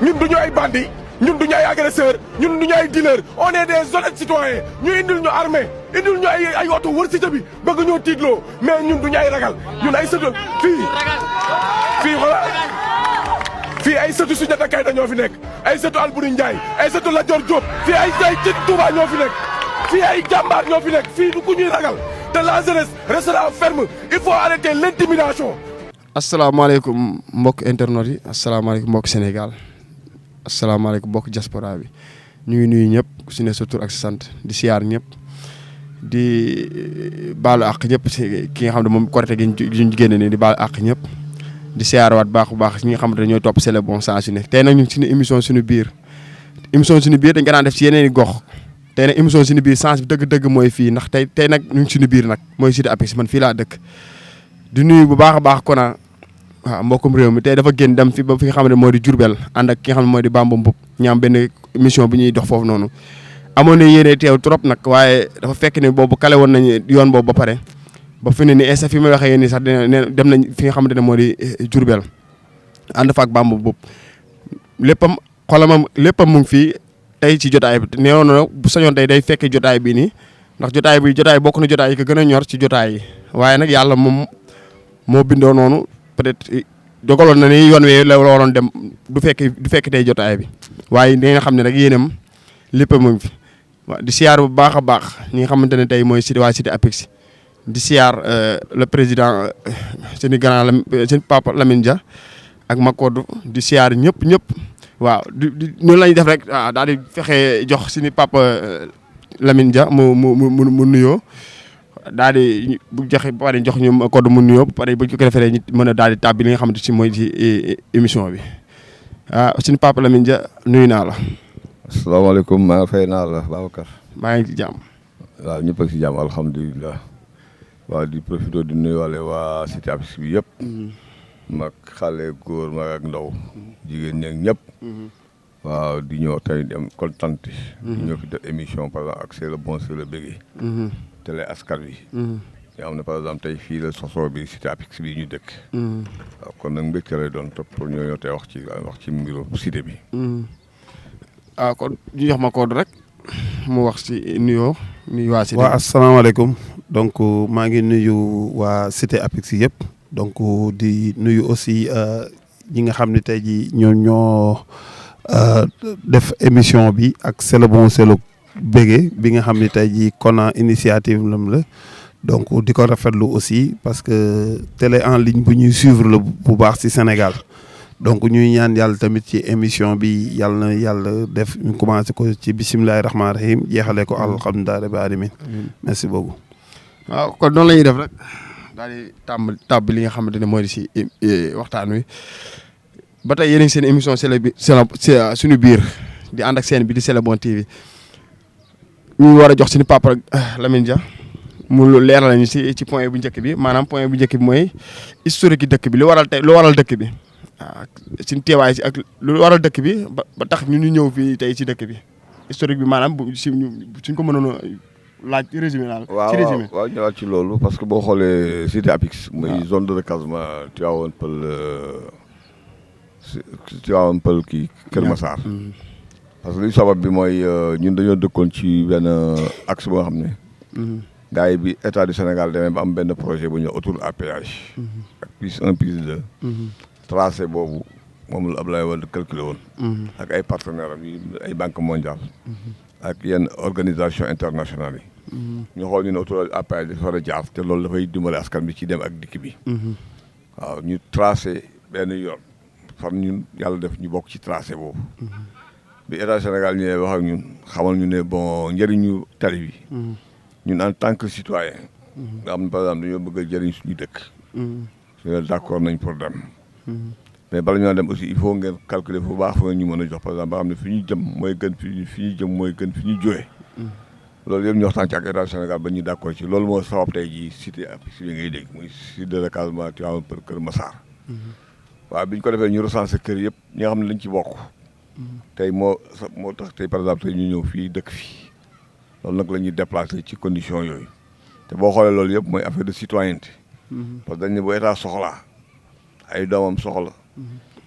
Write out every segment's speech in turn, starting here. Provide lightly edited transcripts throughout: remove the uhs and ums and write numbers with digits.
ñun duñu ay bandits ñun duñu ay agresseurs ñun duñu ay dealers on est des honnêtes citoyens ñu indil ñu armée indil ñu ay oto wër cité bi bëgg ñoo tiitloo mais ñun duñu ay ragal ñun ay sëtu fii xoolal fii ay sëtu Soundiata Keita ñoo fi nekk ay sëtu Alboury Ndiaye ay sëtu Lat Dior Diop fii ay ci Touba ñoo fi nekk fii ay jàmbaar ñoo fi nekk fii du ku ñuy ragal te la jeunesse restera ferme il faut arrêter l'intimidation. asalaamaaleykum mbokk internet yi asalaamaaleykum mbokk Sénégal asalaamaaleykum mbokk diaspora bi ñu ngi nuyu ñëpp ku si ne sa tur ak sa sant di siyaar ñëpp di baalu àq ñëpp si ki nga xam ne moom Korité gi ñu génne nii di baalu àq ñëpp di siyaarawaat baax bu baax ñi nga xamante ne ñooy topp c'est le bon sens su nekk tey nag ñu ngi suñu émission suñu biir dañ ko daan def ci yeneen i gox tey nag émission suñu biir sens bi dëgg-dëgg mooy fii ndax tey nag ñu ngi suñu biir nag mooy Cité Apix man fii laa dëkk di nuyu bu baax a baax Kona waaw mbokkum réew mi tey dafa génn dem fi ba fi nga xam ne moo di Diourbel ànd ak ki nga xam ne moo di Bamba Mboup ñu am benn émission bu ñuy dox foofu noonu amoon na yéene teew trop nag waaye dafa fekk ne boobu kale woon nañu yoon boobu ba pare ba fi ne ni esa fi may waxee yéen nii sax dem nañ fi nga xamante ne moo di Diourbel ànd fa ak Bamba Mboup léppam xolamam léppam mu ngi fii tey ci jotaay bi neewoon na bu sañoon tey day fekk jotaay bii nii ndax jotaay bokk na jotaay yi ko gën a ñor ci jotaay yi waaye nag yàlla moom moo bindoo noonu peut-être dogaloon na ni yoon wi la waroon dem du fekk tey jotaay bi waaye di nga xam ne rek yéenam lépp mu ngi fi waaw di siyaar bu baax a baax ñi nga xamante ne tey mooy waa Cité Apix di siyaar le président seen grand seen papa Lamine Dia ak Makodou di siyaar ñëpp waaw di noonu la ñuy def rek waaw daal di fexe jox suñu papa Lamine Dia mu nuyoo daal di bu joxe ba pare jox ñu Makodou mu nuyoo ba pare bu ñu ko defee ñu mën a daal di tàbbi li nga xamante si mooy ci émission bi ah suñu papa Lamine Dia nuyu naa la. asalaamaaleykum maa fay naa la Babacar. maa ngi ci jàmm. waaw ñëpp ak si jàmm alhamdulilah. waaw di profité di nuyuwaale waa Cité Apix bi yëpp. mag xale góor mag ak ndaw. jigéen ñeeg ñëpp. waaw di ñëw tey dem kontaan. di ñëw fi def émission par exemple ak c'est le bon c'est le bégué. télé askan wi. nga xam ne par exemple tey fii la sosoo bi Cité Apix bi ñu dëkk. waaw kon nag mbégte lay doon topp pour ñoo ñëw tey wax ci mbiru cité bi. ah kon ñu jox ma code rek mu wax ci nuyu waa Cité. waaw asalaamaaleykum donc maa ngi nuyu waa Cité Apix yëpp donc di nuyu aussi ñi nga xam ne tey jii ñoo def émission bi ak c'est le bon c'est le bégué bi nga xam ne tey jii Kona initiative lam la donc di ko rafetlu aussi parce que télé en ligne bu ñuy suivre la bu baax ci Sénégal. donc ñuy ñaan yàlla tamit ci émission bi yàlla na yàlla def ñu commencé ko ci bisimilahi rahmaani rahim jeexale ko alhamdulilah rabbil alamin merci beaucoup. waaw kon noonu la ñuy def rek daal di tàbb li nga xamante ne mooy di si waxtaan wi ba tey yéen a ngi seen émission c'est suñu biir di ànd ak seen bi di C'est le bon TV ñu war a jox suñu papa Lamine Dia mu leeral lañu ci point bu njëkk bi maanaam point bu njëkk bi mooy historique yi dëkk bi lu waral dëkk bi. waaw suñu teewaay si ak lu waral dëkk bi ba tax ñu ñëw fii tey ci dëkk bi historique bi maanaam suñ ko mënoon laaj résumé daal. ci résumé waaw ñëwaat ci loolu parce que boo xoolee Cité Apix. mooy zone de recasement Tivaouane Peulh kii Kër Massar. parce que li sabab bi mooy ñun dañoo dëkkoon ci benn axe boo xam ne. gars yi bi état du Sénégal demee ba am benn projet bu ñu autour à péage. ak plus 1 plus 2. tracé boobu moom la Abdoulaye Wade calculé woon. ak ay partenaires am yi ay banque mondiale. ak yenn organisation internationale yi. ñu xool ñu ne autoroute à péage dafa war a jaar te loolu dafay dimbale askan bi ci dem ak dikk bi. waaw ñu tracé benn yoon. fan ñun yàlla def ñu bokk ci tracé boobu. bi état Sénégal ñëwee wax ak ñun xamal ñu ne bon njëriñu tali bi. ñun en tant que citoyen. nga xam ne par exemple dañoo bëgg a jëriñ suñu dëkk. su d'accord nañ pour dem. mais bala ñoo dem aussi il faut ngeen calculer bu baax fa ñu mën a jox par exemple ba xam ne fi ñu jëm mooy gën fi ñu jëm mooy gën fi ñu jógee. loolu yëpp ñu waxtaan ci ak état Sénégal ba ñu d'accord ci loolu moo sabab tey jii Cité Apix bi ngay dégg muy site de recasement Tivaouane Peulh Kër Massar. waaw bi ñu ko defee ñu recensé kër yëpp ñi nga xam ne lañ ci bokk. tey moo tax tey par exemple tey ñu ñëw fii dëkk fii loolu nag la ñuy déplacé ci condition yooyu te boo xoolee loolu yëpp mooy affaire de citoyenneté. parce que dañ ne bu état soxlaa ay doomam soxla.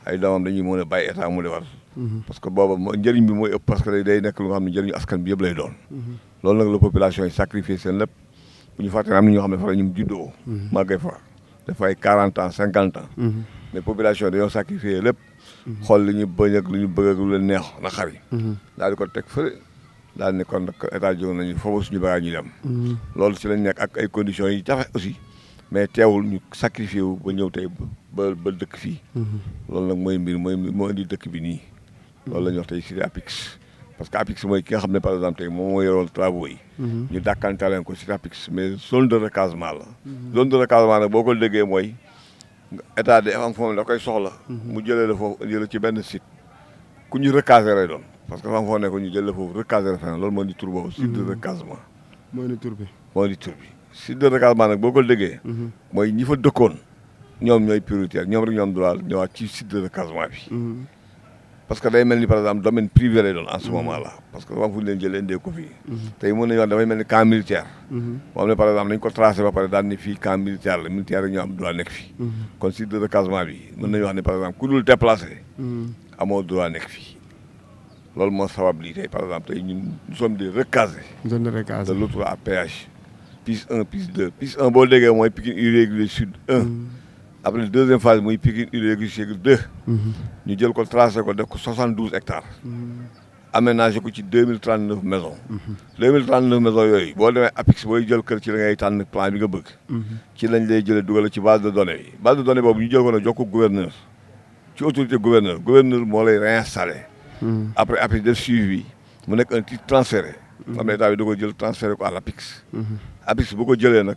ay doomam dañuy mën a bàyyi état mu defar parce que booba njëriñ bi mooy ëpp parce que day nekk lu nga xam ne njëriñu askan bi yëpp lay doon. loolu nag la population yi sacrifier seen lépp bu ñu fàtte am na ñoo xam ne fa la ñu juddoo. màggee fa dafay 40 ans 50 ans. mais population dañoo sacrifier lépp. xool li ñu bañ ak li ñu bëgg ak lu leen neex na xari daal di ko teg fële daal ne kon nag état jóg nañu foofu suñu bagage ñu dem. loolu ci lañ nekk ak ay conditions yi jafe aussi mais teewul ñu sacrifié wu ba ñëw tey ba dëkk fii. loolu nag mooy mbir moo indi dëkk bi nii. loolu la ñuy wax tey cité APIX parce que APIX mooy ki nga xam ne par exemple tey moom moo yoroon travaux yi. ñu dàkkante leen ko cité APIX mais zone de recasement la. zone de recasement nag boo ko déggee mooy état de am foofu da koy soxla. mu jëlee la foofu jëlee ci benn site ku ñu recaser lay doon. parce que fa foo nekk ñu jël la foofu recaser feneen loolu moo di tur boobu site de recasement. moo di tur bi. moo di tur bi site de recasement nag boo ko déggee. mooy ñi fa dëkkoon ñoom ñooy prioritaire ñoom rek ñoom droit ñëwaat ci site de recasement bi. parce que day mel ni par exemple domaine privé lay doon en ce moment là parce que dafa fu ñu leen jël indee ko fii. tey mën nañu wax dafay mel ni camp militaire. moom ne par exemple dañ ko tracé ba pare daan ni fii camp militaire la militaire rek ñoo am droit nekk fii. kon site de recasement bi mën nañu wax ne par exemple ku dul déplacé. amoo droit nekk fii. loolu moo sabab lii tey par exemple tey ñun nous sommes des recasés. zone de recasement de l'autoroute à péage. piste 1 piste 2 piste 1 boo déggee mooy Pikine irrégulier sud 1. après deuxième phase muy Pikine irrégulier 2. ñu jël ko tracé ko def ko 72 hectares. aménagé ko ci 2039 maisons. 2039 maisons yooyu boo demee APIX booy jël kër ci la ngay tànn plan bi nga bëgg. ci lañ lay jëlee dugal ci base de données yi base de données boobu ñu jël ko nag jox ko gouverneur ci autorité gouverneur moo lay réinstallé. après APIX def suivi mu nekk un titre transféré. xam ne état bi da ko jël transféré ko à l'APIX. APIX bu ko jëlee nag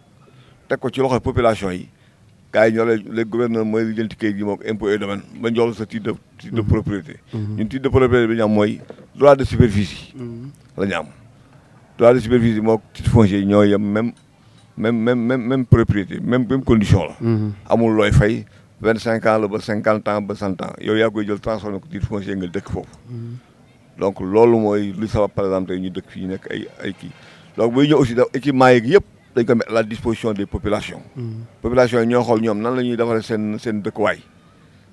teg ko ci loxo population yi gars yi ñoo lay les gouverneur mooy li jënti kayit yi moo ko impôt et domaine ba jox sa titre de propriété. ñun titre de propriété bi ñu am mooy droit de superficie. la ñu am droit de superficie moo titre foncier yi ñoo yem même propriété même condition la. amul looy fay 25 ans la ba 50 ans ba 100 ans yow yaa koy jël transformé ko titre foncier nga dëkk foofu. donc loolu mooy li sabab par exemple tey ñu dëkk fii nekk ay kii donc buy ñëw aussi daf équipement yeeg yëpp dañ ko mettre à la disposition des populations. populations yi ñoo xool ñoom nan la ñuy defaree seen dëkkuwaay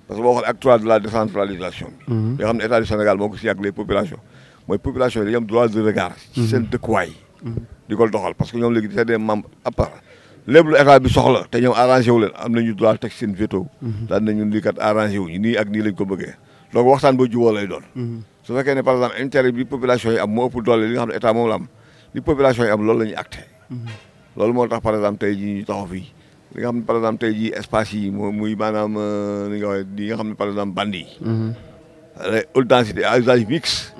parce que boo xoolee acte 3 de la décentralisation bi. yoo xam ne état du Sénégal moo ko si ak les populations mooy population yi dañuy am droit de regard. ci seen dëkkuwaay. di ko doxal parce que ñoom léegi c'est des membres à part lépp lu état bi soxla te ñoom arrangé wu leen am nañu droit teg seen veto. daan na ñun lii kat arrangé wuñu nii ak nii lañ ko bëggee donc waxtaan ba jubóo lay doon. su fekkee ne par exemple intérêt bi population yi am moo ëpp doole li nga xam ne état moom la am li population yi am loolu la ñuy acté. loolu moo tax par exemple tey jii ñu taxaw fii li nga xam ne par exemple tey jii espace yi muy maanaam li nga wax li nga xam ne par exemple bandi yi. haute densité à usage mixte.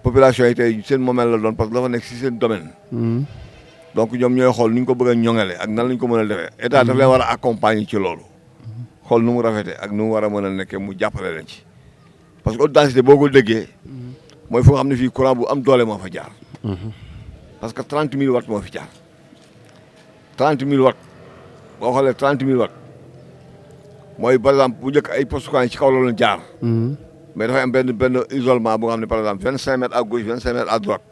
population yi tey seen moomeel la doon parce que dafa nekk si seen domaine. donc ñoom ñooy xool ni ñu ko bëgg a ñoŋale ak nan la ñu ko mën a defee état daf leen war a accompagner ci loolu. xool nu mu rafetee ak nu mu war a mën a nekkee mu jàppale leen ci. parce que haute densité boo ko déggee mooy foo xam ne fii courant bu am doole moo fa jaar. parce que 30 000 watts moo fi jaar 30 000 watts boo xoolee 30 000 watts mooy par exemple bu njëkk ay postes courant ci kaw la doon jaar. mais dafay am benn isolement bu nga xam ne par exemple 25 mètres à gauche 25 mètres à droite.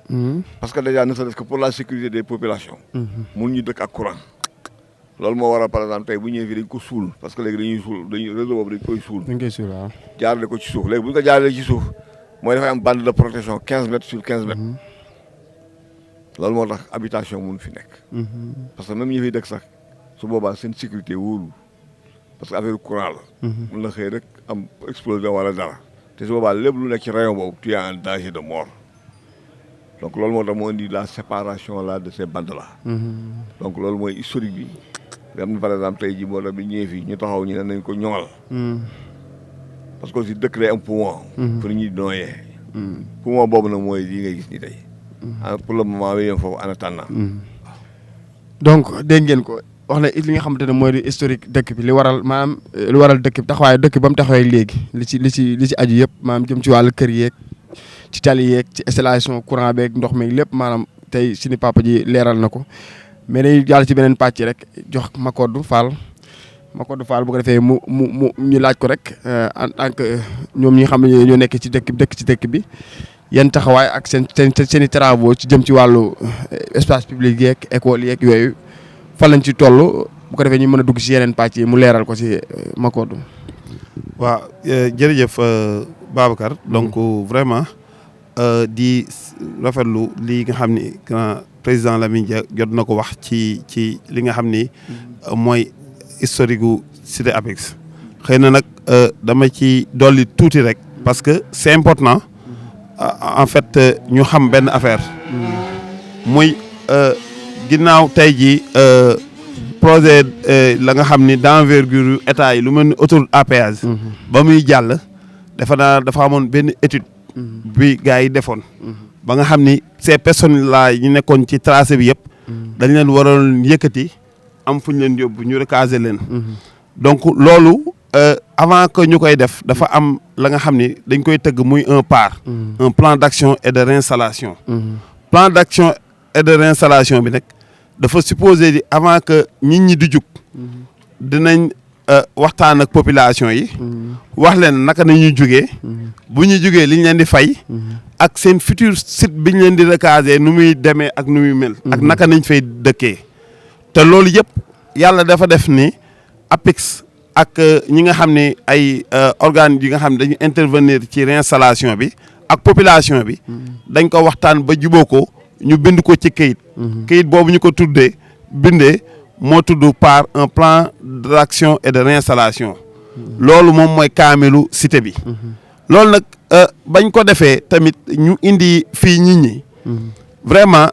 parce que déjà ne serait-ce que pour la sécurité des populations. mun ñu dëkk ak courant. loolu moo waral par exemple tey bu ñëwee fii dañ ko suul parce que léegi réseau boobu dañ koy suul. dañ koy suul waaw. jaarale ko ci suuf léegi bu ñu ko jaaralee ci suuf mooy dafay am bande de protection 15 mètres sur 15 mètres. loolu moo tax habitation mun fi nekk. parce que même ñi fiy dëkk sax su boobaa seen sécurité wóolu parce que affaire courant la. mun na xëy rek am explosion wala dara te su boobaa lépp lu nekk ci rayon boobu tu es en danger de mort. donc loolu moo tax moo indi la séparation là de ces bandes là. donc loolu mooy historique bi. nga xam ne par exemple tey jii moo tax bi ñëwee fii ñu taxaw ñu ne nañ ko ñoŋal. parce que aussi dëkk lay am poumon. pour ñuy noyyee. poumon boobu nag mooy lii ngay gis ni tey. pour le moment bi yem foofu en attendant. donc dégg ngeen ko wax na li nga xamante ne mooy di historique dëkk bi li waral maanaam li waral dëkk bi taxawaaye dëkk ba mu taxawee léegi li ci aju yëpp maanaam jëm ci wàllu kër yeeg ci tali yeeg ci installation courant beeg ndox mi lépp maanaam tey suñu papa ji leeral na ko. mais dañuy jàll ci beneen pàcc rek jox Macodou Fall bu ko defee mu ñu laaj ko rek en tant que ñoom ñi nga xam ne ñoo nekk ci dëkk bi yan taxawaay ak seen i travaux ci jëm ci wàllu espace public yeeg école yeeg yooyu fan lañ ci toll bu ko defee ñu mën a dugg ci yeneen pàcc yi mu leeral ko ci Macodou. waaw jërëjëf Babacar donc vraiment di rafetlu li nga xam ni grand président Lamine Dia jot na ko wax ci li nga xam ni mooy historique gu Cité Apix xëy na nag dama ci dolli tuuti rek parce que c'est important en fait ñu xam benn affaire muy ginnaaw tey jii projet la nga xam ni d'envergure état yi lu mel ni autoroute à péage ba muy jàll dafa amoon benn étude bi gars yi defoon ba nga xam ni ces personnes là ñu nekkoon ci tracé bi yëpp dañ leen waroon yëkkati am fu ñu leen yóbbu ñu recaser leen donc loolu avant que ñu koy def dafa am la nga xam ni dañ koy tëgg muy un plan d'action et de réinstallation plan d'action et de réinstallation bi nag dafa supposé di avant que nit ñi di jug dinañ waxtaan ak population yi wax leen naka nañuy jugee bu ñu jugee li ñu leen di fay ak seen futur site bi ñu leen di recaser nu muy demee ak nu muy mel ak naka nañ fay dëkkee te loolu yëpp yàlla dafa def ni APIX ak ñi nga xam ne ay organes yi nga xam ne dañu intervenir ci réinstallation bi ak population bi dañ ko waxtaan ba juboo ko ñu bind ko ci këyit boobu ñu ko bindee moo tudd par un plan d'action et de réinstallation loolu moom mooy kaamilu cité bi loolu nag bañ ko defee tamit ñu indi fii nit ñi vraiment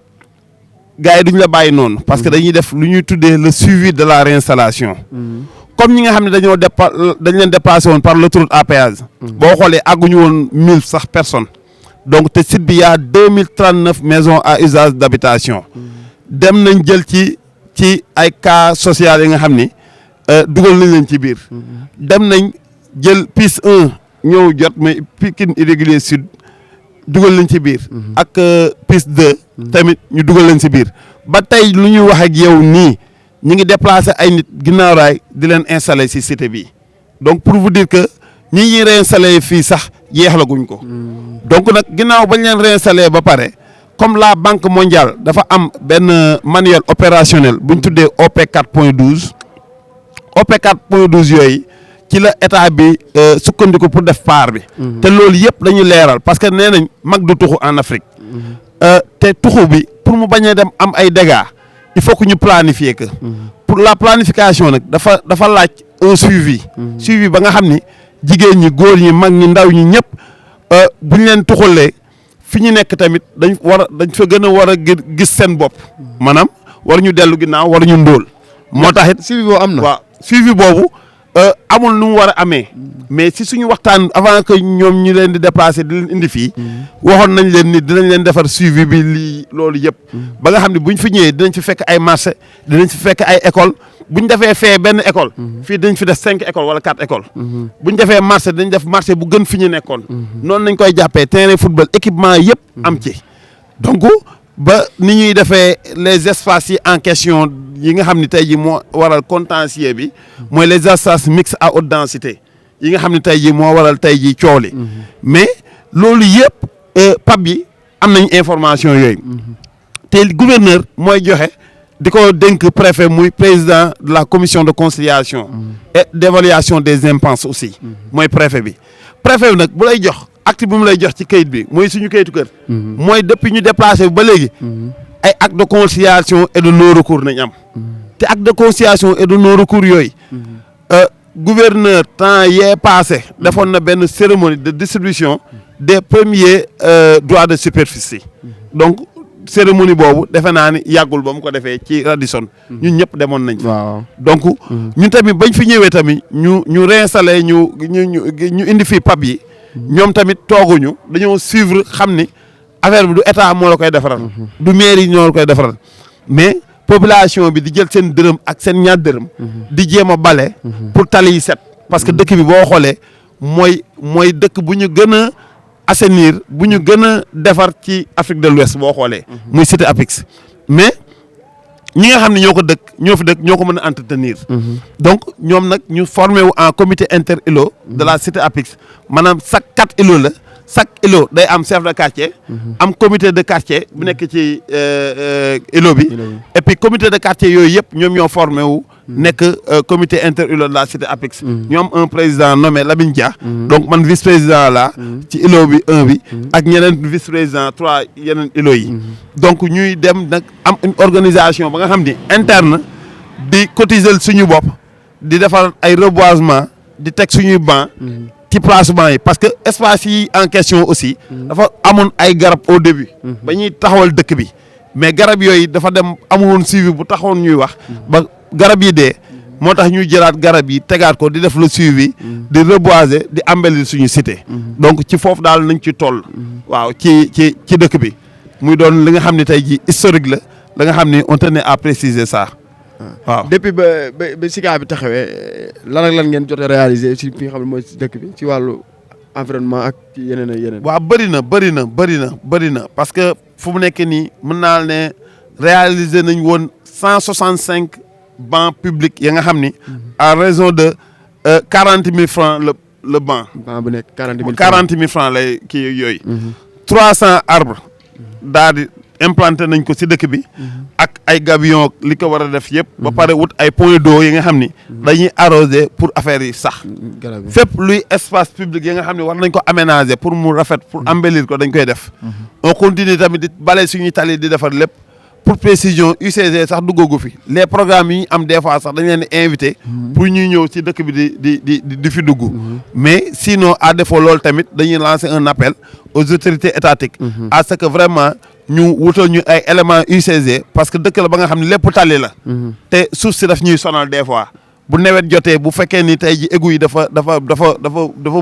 gars yi duñ la bàyyi noonu parce que dañuy def lu ñuy tuddee le suivi de la réinstallation comme ñi nga xam ne dañ leen dépassé woon par l'autoroute à péage boo xoolee àgguñu woon 1000 sax personnes donc te site bi y a 2039 maisons à usage d'habitation dem nañ jël ci ay cas social yi nga xam ni dugal nañ leen ci biir dem nañ jël piste 1 ñëw jot mais Pikine irrégulier sud dugal nañ ci biir ak piste 2 tamit ñu dugal leen ci biir ba tey lu ñuy wax ak yow nii ñu ngi déplacer ay nit ginnaaw raay di leen installer ci cité bi donc pour vous dire que ñi ñuy réinstaller fii sax yeexlaguñ ko donc nag ginnaaw bañ leen réinstaller ba pare comme la Banque mondiale dafa am benn manuel opérationnel bu ñu tuddee OP 4.12 OP 4.12 yooyu ci la état bi sukkandiku pour def part bi. te loolu yëpp dañuy leeral parce que nee nañ mag du tuxu en Afrique. te tuxu bi pour mu bañ a dem am ay dégâts il faut que ñu planifier que. pour la planification nag dafa laaj un suivi. suivi ba nga xam ni jigéen ñi góor ñi mag ñi ndaw ñi ñëpp bu ñu leen tuxalee. fi ñu nekk tamit dañ fa gën a war a gis seen bopp maanaam war ñu dellu ginnaaw war ñu ndóol moo tax it suivi boobu am na waaw suivi boobu amul nu mu war a amee mais si suñu waxtaan avant que ñoom ñu leen di déplacer di leen indi fii waxoon nañ leen ni dinañ leen defar suivi bi lii loolu yëpp ba nga xam ne buñ fi ñëwee dinañ fi fekk ay marché dinañ fi fekk ay école bu ñu defee fee benn école fii dañ fi def 5 écoles wala 4 écoles bu ñu defee marché dañ def marché bu gën fi ñu nekkoon noonu nañ koy jàppee terrain football équipement yëpp am ci donc ba ni ñuy defee les espaces yi en question yi nga xam ne tey jii moo waral contentieux bi mooy les espaces mixtes à haute densité yi nga xam ne tey jii moo waral tey jii coow li mais loolu yëpp PAP yi am nañ information yooyu te gouverneur mooy joxe di ko dénk préfet muy président de la commission de conciliation et d'évaluation des impenses aussi mooy préfet bi nag bu lay jox acte bi mu lay jox ci kayit bi mooy suñu kayitu kër mooy depuis ñu déplacé ba léegi ay acte de conciliation et de non recours nañ am te acte de conciliation et de non recours yooyu gouverneur temps yee passé defoon na benn cérémonie de distribution des premiers droits de superficie donc cérémonie boobu defe naa ni yàggul ba mu ko defee ci Radisson ñun ñëpp demoon nañ fa donc ñun tamit bañ fi ñëwee tamit ñu réinstallé ñu indi fii PAP yi ñoom tamit tooguñu dañoo suivre xam ni affaire bi du état moo la koy defaral du mairie yi ñoo la koy defaral mais population bi di jël seen dërëm ak seen ñaar dërëm di jéem a bale pour tali yi set parce que dëkk bi boo xoolee mooy dëkk bu ñu gën a assainir bu ñu gën a defar ci Afrique de l'Ouest boo xoolee muy Cité Apix mais ñi nga xam ne ñoo fi dëkk ñoo ko mën a entretenir donc ñoom nag ñu formé wu en comité inter îlot de la Cité Apix maanaam chaque 4 îlots la chaque îlot day am chef de quartier am comité de quartier bu nekk ci îlot bi et puis comité de quartier yooyu yëpp ñoom ñoo formé wu nekk comité interurbain de la cité APEX. ñoom un président nommé Lamine Dia. donc man vice président la ci îlot bi 1 bi. ak ñeneen vice président 3 yeneen îlot yi. donc ñuy dem nag am une organisation ba nga xam ni interne di cotiser suñu bopp di defar ay reboisement di teg suñuy banc ci placement yi parce que espace yi en question aussi dafa amoon ay garab au début ba ñuy taxawal dëkk bi mais garab yooyu dafa dem amuloon suivi bu taxawoon ñuy wax ba garab yi dee moo tax ñuy jëlaat garab yi tegaat ko di def le suivi di reboiser di embellir suñu cité donc ci foofu daal nañ ci toll waaw ci dëkk bi muy doon li nga xam ne tey ji historique la nga xam ne on tenait à préciser ça waaw depuis ba SICA bi taxawee lan ak lan ngeen jot a réaliser ci fi nga xam ne mooy dëkk bi ci wàllu environnement ak ci yeneen ak yeneen. waaw bëri na parce que fu mu nekk nii mën naa ne réaliser nañ woon 165 bancs publics ya nga xam ni à raison de 40 000 francs le banc. banc bu nekk 40 000 francs 40 000 francs lay kii yooyu. 300 arbres daal di implanté nañ ko ci dëkk bi. ak ay gabion li ko war a def yëpp. ba pare wut ay points d'eau yi nga xam ni. dañuy arroser pour affaire yi sax. fépp luy espace public yi nga xam ne war nañ ko aménager pour mu rafet pour embellir ko dañ koy def. on continue tamit di bale suñuy tali di defar lépp. pour précision UCG sax duggagu fi les programmes yi ñu am des fois sax dañ leen di invité. pour ñuy ñëw ci dëkk bi di fi dugg. mais sinon à défaut loolu tamit dañuy lancer un appel aux autorités étatiques. à ce que vraiment ñu wutal ñu ay éléments UCG parce que dëkk la ba nga xam ne lépp tali la. te suuf si daf ñuy sonal des fois. bu nawet jotee bu fekkee ni tey ji égout yi dafa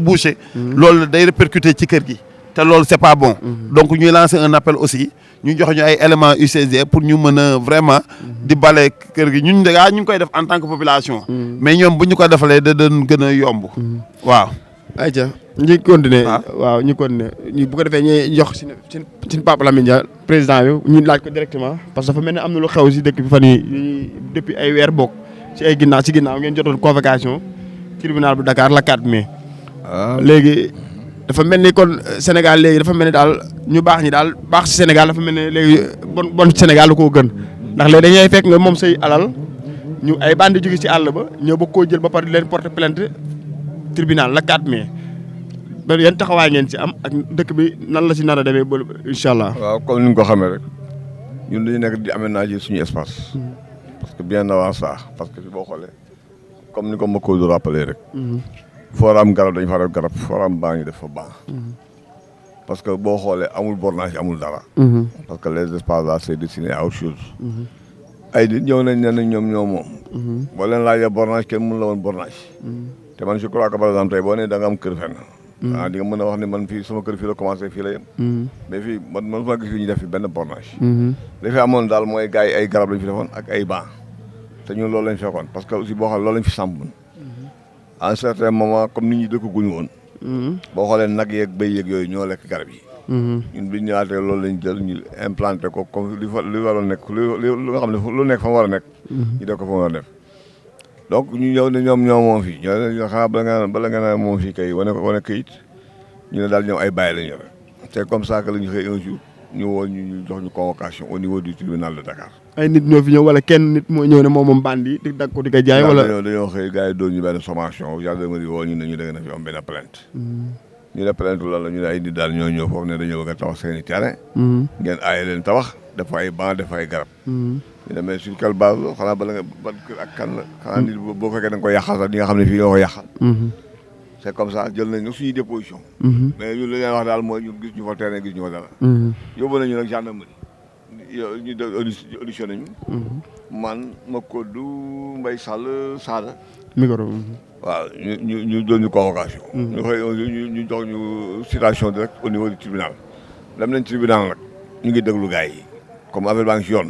bouché. loolu day répercuter ci kër gi. te loolu c'est pas bon. donc ñuy lancer un appel aussi. ñu jox ñu ay éléments UCG pour ñu mën a vraiment di bale kër gi ñun ñu ngi koy def en tant que population. mais ñoom bu ñu ko defalee da doon gën a yomb. waaw. ayca ñu continuer. waaw ñu continuer ñu bu ko defee ñuy jox suñu Papa Lamine Dia président bi ñu laaj ko directement parce que dafa mel ne am na lu xew si dëkk bi fan yii depuis ay weer bokk ci ay ginnaaw ngeen jotoon convocation tribunal bu Dakar la 4 mai. léegi. dafa mel ni kon Sénégal léegi dafa mel ni daal ñu baax ñi daal baax si Sénégal dafa mel ni léegi bon Sénégal la koo gën ndax léegi dañuy fekk nga moom say alal ñu ay bandi jóge ci àll ba ñëw ba koo jël ba pare di leen porter plainte tribunal la 4 mai ba yan taxawaay ngeen ci am ak dëkk bi nan la ci nar a demee ba incha allah. waaw comme ni nga ko xamee rek ñun dañu nekk di aménager suñu espace. parce que bien avant ça parce que boo xoolee comme ni ko ma ko rappelé rek. fooram garab dañu fa def garab fooram baa ñu def fa baax. parce que boo xoolee amul bornage amul dara. parce que les espaces là c'est destiné à autre chose. ay nit ñëw nañ ne ñoom ñoo moom. boo leen laajee bornage kenn mënu la woon bornage. te man je crois que par exemple tey boo nee da nga am kër fenn. di nga mën a wax ne man fii sama kër fii la commencé fii la yem. mais fii man fu ma gis fii ñu def fi benn bornage. li fi amoon daal mooy gars yi ay garab lañ fi defoon ak ay banc te ñun loolu lañ fekkoon parce que aussi boo xam loolu lañ fi sàmm. à un certain moment comme nit ñi dëkkaguñu woon. boo xoolee nag yeeg béy yeeg yooyu ñoo lekk garab yi. ñun bi ñu ñëwaatee loolu lañ jël ñu implanté ko comme li waroon nekk li nga xam ne lu nekk fa mu war a nekk. ñu def ko fa mu war a def. donc ñu ñëw ne ñoom ñoo moom fii ñoo ne xanaa bala nga naan moom fii kay wane këyit ñu ne daal ñoom ay bàyyi lañ yore. c'est comme ça que la ñu xëy un jour ñu woo ñu jox ñu convocation au niveau du tribunal de Dakar. ay nit ñoo fi ñëw wala kenn nit moo ñëw ne moom bandi di dag ko di ko jaay wala. dañoo xëy gars yi doon ñu benn sommation gendarmerie woo ñu ne ñu da ngeen a fi am benn plainte. ñu ne plainte loolu la ñu ne ay nit daal ñoo ñëw foofu ne dañoo bëgg a tabax seen i terrain. ngeen aaye leen tabax dafa ay banc dafa ay garab. ñu demee sur quelle base la xanaa bala nga ban kër ak kan la. xanaa nit boo fekkee da nga koy yàqal sax di nga xam ne fii nga ko yàqal. c'est comme ça jël nañ nag suñuy déposition. mais ñun li leen wax daal mooy ñun gis ñu fa terrain gis ñu fa dara. yóbbu nañu nag gendarmerie. ñu audition nañu. man Makodou Mbaye Sall Sada. micro. waaw ñu doon ñu convocation. ñu xëy ñu jox ñu citation directe au niveau du tribunal. dem nañ tribunal nag ñu ngi déglu gars yi comme affaire baa ngi si yoon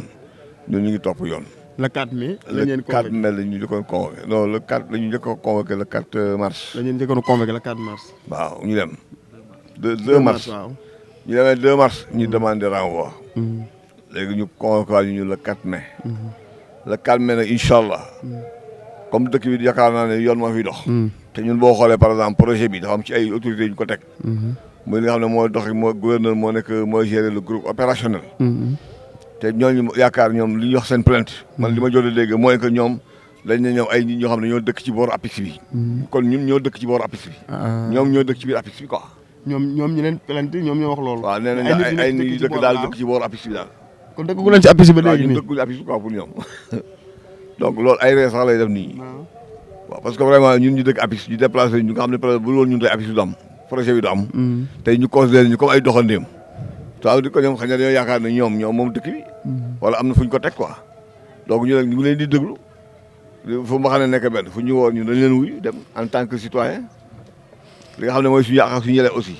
ñun ñu ngi topp yoon. le 4 mai. le 4 mai la ñu njëkkoon convoqué non le 4 la ñu njëkkoon convoqué le 4 mars. la ñu njëkkoon convoqué le 4 mars. waaw ñu dem. 2 mars waaw. ñu demee 2 mars ñu demandé renvoi. léegi ñu convoqué ñu le 4 mai. le 4 mai nag incha allah. comme dëkk bi yaakaar naa ne yoon moo fiy dox. te ñun boo xoolee par exemple projet bi dafa am ci ay autorités yu ñu ko teg. muy li nga xam ne mooy dox moo gouverneur moo nekk mooy gérer le groupe opérationnel. te ñooñu yaakaar ñoom li ñuy wax seen plainte. man li ma jot a dégg mooy que ñoom dañ ne ñoom ay nit ñoo xam ne ñoo dëkk ci booru APIX bi. kon ñun ñoo dëkk ci booru APIX bi. ñoom ñoo dëkk ci biir APIX bi quoi. ñoom ñu leen plainte ñoom ñoo wax loolu. waaw nee nañ ay nit dëkk daal dëkk ci booru APIX bi daal. kon dëkk leen ci APIX ba léegi nii waaw ñun dëkkuñu APIX bi quoi pour ñoom donc loolu ay ree sax lay def nii. waaw parce que vraiment ñun ñu dëkk APIX ñu déplacé ñu nga xam ne peut être bu loolu ñun tey APIX du am projet bi du am. tey ñu considéré ñu comme ay doxandéem. ça veut dire que ñoom xëy na dañoo yaakaar ne ñoom moom dëkk bi. wala am na fu ñu ko teg quoi. donc ñu nag ñu ngi leen di déglu fu ma xam ne nekk benn fu ñu woo ñu dañ leen wuy dem en tant que citoyen li nga xam ne mooy suñu yàq ak suñu yelleef aussi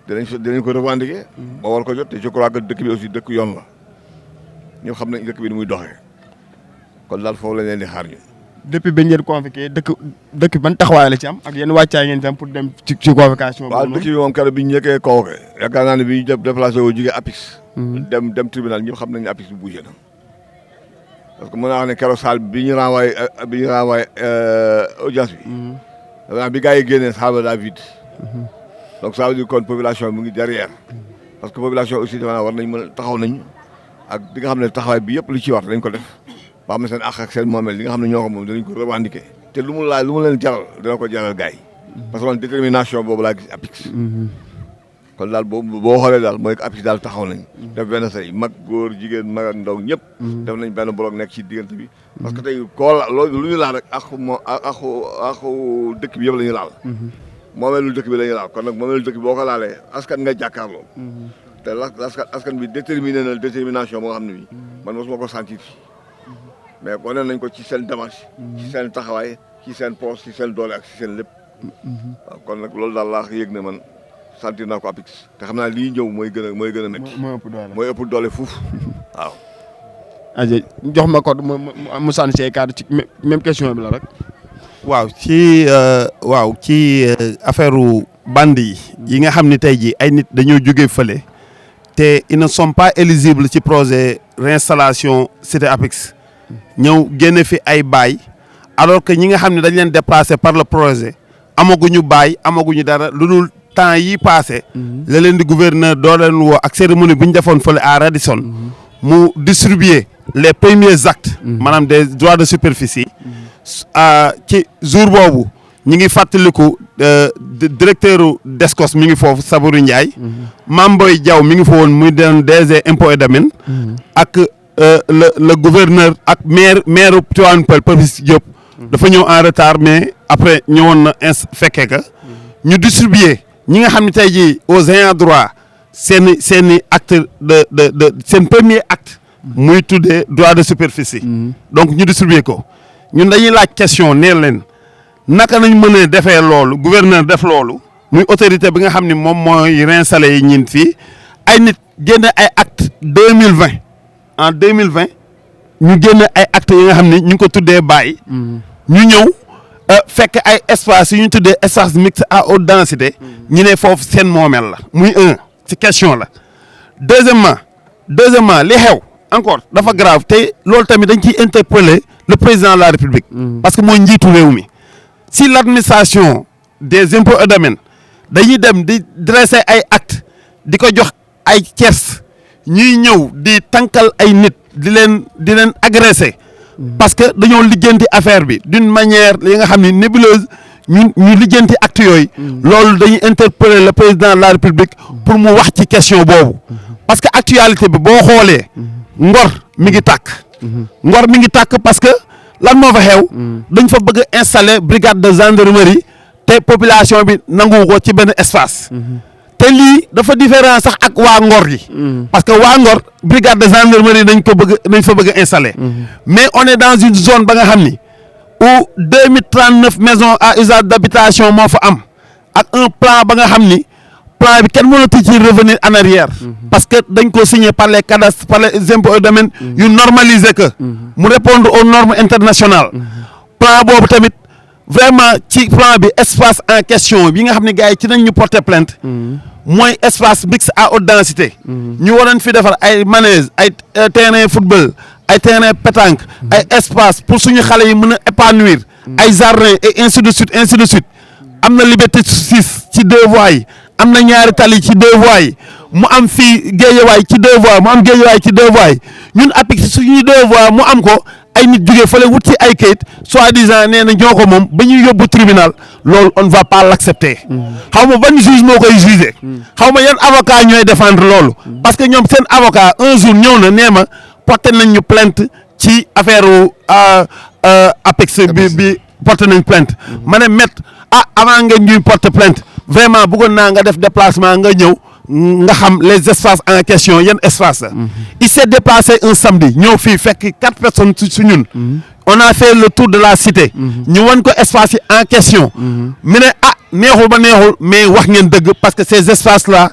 dinañ ko revendiquer. moo war ko jot te je crois que dëkk bi aussi dëkk yoon la ñëpp xam nañ dëkk bi ni muy doxee kon daal foofu lañ leen di xaar ñu. depuis bañ leen convoqué dëkk ban taxawaay la ci am ak yenn wàccaay ngeen tam pour dem ci convocation. waaw dëkk bi moom keroog bi ñu njëkkee convoqué yaakaar naa ne bi ñu déplacé woo jógee APIX. dem tribunal ñëpp xam nañ ne APIX bi bougé na. parce que mën naa wax ne keroog salle bi ñu renvoyé audience bi. bi gars yi génnee salle ba daa vide. donc ça veut dire kon population bi mu ngi derrière. parce que population aussi dafa war nañ mën taxaw nañ ak li nga xam ne taxawaay bi yëpp lu ci war dañ ko def. ba xam ne seen àq ak seen moomeel li nga xam ne ñoo ko moom danañ ko revendiquer. te lu mu leen jaral dina ko jaral gars yi. parce que man détermination boobu laa gis APIX. kon daal boo xoolee daal mooy APIX daal taxaw nañ. def benn say mag góor jigéen mag ak ndaw ñëpp. def nañ benn bloc nekk ci diggante bi. parce que tey loolu lu ñu laal rek axu dëkk bi yëpp la ñu laal. moomeelu dëkk bi la ñu laal kon nag moomeelu dëkk bi boo ko laalee askan nga jàkkaarloo. te askan bi déterminé na détermination boo xam ne bii. man mosuma ko sentir. mais wane nañ ko ci seen démarche. ci seen taxawaay ci seen poche ci seen doole ak ci seen lépp. waaw kon nag loolu daal laa yëg ne man. sentir naa ko APIX te xam naa lii ñëw mooy gën a métti. mooy ëpp doole fuuf waaw. aja jox ma ko mu sànni see cadre ci même question bi la rek. waaw ci affaire bande yi nga xam ne tey jii ay nit dañoo jógee fële te ils ne sont pas éligibles ci projet réinstallation cité APIX ñëw génne fi ay bail alors que ñi nga xam ne dañ leen déplacé par le projet amaguñu bail amaguñu dara lu dul temps yi passé la leen di gouverneur doo leen woo ak cérémonie bu ñu defoon fële à Radisson mu distribuer les premiers actes maanaam des droits de superficie ci jour boobu ñi ngi fàttaliku directeur DSCOS mi ngi foofu Sabourou Ndiaye Mame Boye Diaw mi ngi fa woon muy doon DG impôt et domaine ak le gouverneur ak maire Tivaouane Peulh Papis Diop dafa ñëw en retard mais après ñëwoon na fekkee ka ñu distribuer ñi nga xam ne tey jii aux ayants droit seeni acte de seen premier acte muy tuddee droit de superficie donc ñu distribuer ko ñun dañuy laaj question nee leen naka nañ mën a defee loolu gouverneur def loolu muy autorité bi nga xam ne moom mooy réinstallé yi ñin fii ay nit génne ay acte 2020 en 2020 ñu génne ay acte yi nga xam ne ñu ngi ko tuddee bàyyi ñu ñëw fekk ay espace yu ñu tuddee espace mixte à haute densité ñu ne foofu seen moomeel la muy ci question la deuxièmement li xew encore dafa grave te loolu tamit dañ ciy interpeller le président de la République parce que mooy njiitu réew mi si l'administration des impôts et domaines dañuy dem di dresser ay actes di ko jox ay tiers ñuy ñëw di tànkal ay nit di leen agresser parce que dañoo lijjanti affaire bi d'une manière li nga xam ne nébuleuse ñu lijjanti acte yooyu loolu dañuy interpeller le président de la République pour mu wax ci question boobu parce que actualité bi boo xoolee Ngor mi ngi tàkk parce que lan moo fa xew dañ fa bëgg a installer brigade de gendarmerie te population bi nangu ko ci benn espace te lii dafa différent sax ak waa Ngor yi parce que waa Ngor brigade de gendarmerie dañ fa bëgg a installer mais on est dans une zone ba nga xam ni où 2039 maisons à usage d'habitation moo fa am ak un plan ba nga xam ni plan bi kenn mënatu ci revenir en arrière parce que dañ ko signé par les cadastres par les impôts et domaines yu normaliser que mu répondre aux normes internationales plan boobu tamit vraiment ci plan bi espace en question bi nga xam ne gars yi ci nañ ñu porter plainte mooy espace mixte à haute densité ñu waroon fi defar ay manège ay terrain football ay terrain pétanque ay espace pour suñu xale yi mën a épanouir ay jardin et ainsi de suite am na Liberté 6 ci 2 voies yi am na ñaari tali ci 2 voies yi mu am fii Guédiawaye ci 2 voies mu am Guédiawaye ci 2 voies yi ñun APIX suñuy 2 voies mu am ko ay nit jógee fële wut ci ay kayit soi-disant nee na ñoo ko moom ba ñuy yóbbu tribunal loolu on ne va pas l'accepter. xaw ma ban juge moo koy juger. xaw ma yan avocat ñooy défendre loolu. parce que ñoom seen avocat un jour ñëw na nee ma porté nañ ñu plainte ci affaire APEX bi porté nañ plainte. ma ne maître avant nga ñuy porter plainte vraiment bëggoon naa nga def déplacement nga ñëw. nga xam les espaces en question yan espace la. Il s'est déplacé un samedi ñëw fii fekk 4 personnes su ñun. on a fait le tour de la cité. ñu wan ko espace yi en question. mu ne neexul ba neexul mais wax ngeen dëgg parce que ces espaces là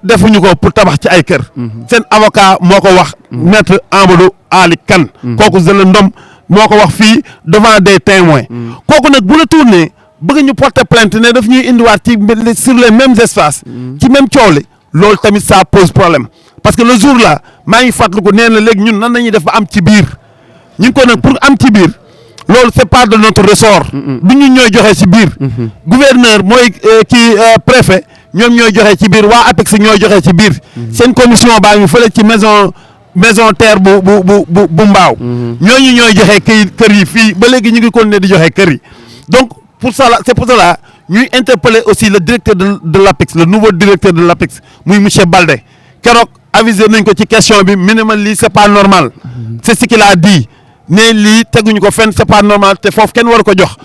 defuñu ko pour tabax ci ay kër. seen avocat moo ko wax. maître Amadou Ali Kane. kooku Zale Ndom moo ko wax fii devant des témoins. kooku nag bu la tourné. bëgg ñu porter plainte ne daf ñuy indiwaat ci sur les mêmes espaces. ci même coow li loolu tamit ça pose problème parce que le jour là maa ngi fàttaliku nee na léegi ñun nan la ñuy def ba am ci biir ñu ngi ko nag pour am ci biir loolu c'est pas de notre ressort. du ñu ñooy joxe ci biir. gouverneur mooy kii préfet ñoom ñooy joxe ci biir waa APEX ñooy joxe ci biir. seen commission baa ngi fële ci maison terre bu mbaaw. ñooñu ñooy joxe kër yi fii ba léegi ñu ngi continuer di joxe kër yi donc. Pour ça, c'est pour cela ñuy interpeller aussi le directeur de l'APEX le nouveau directeur de l'APEX muy monsieur Baldé keroog avisé nañ ko ci question bi minimal lii c'est pas normal c'est ce qu'il a dit ne lii teguñu ko fenn c'est pas normal te foofu kenn war ko jox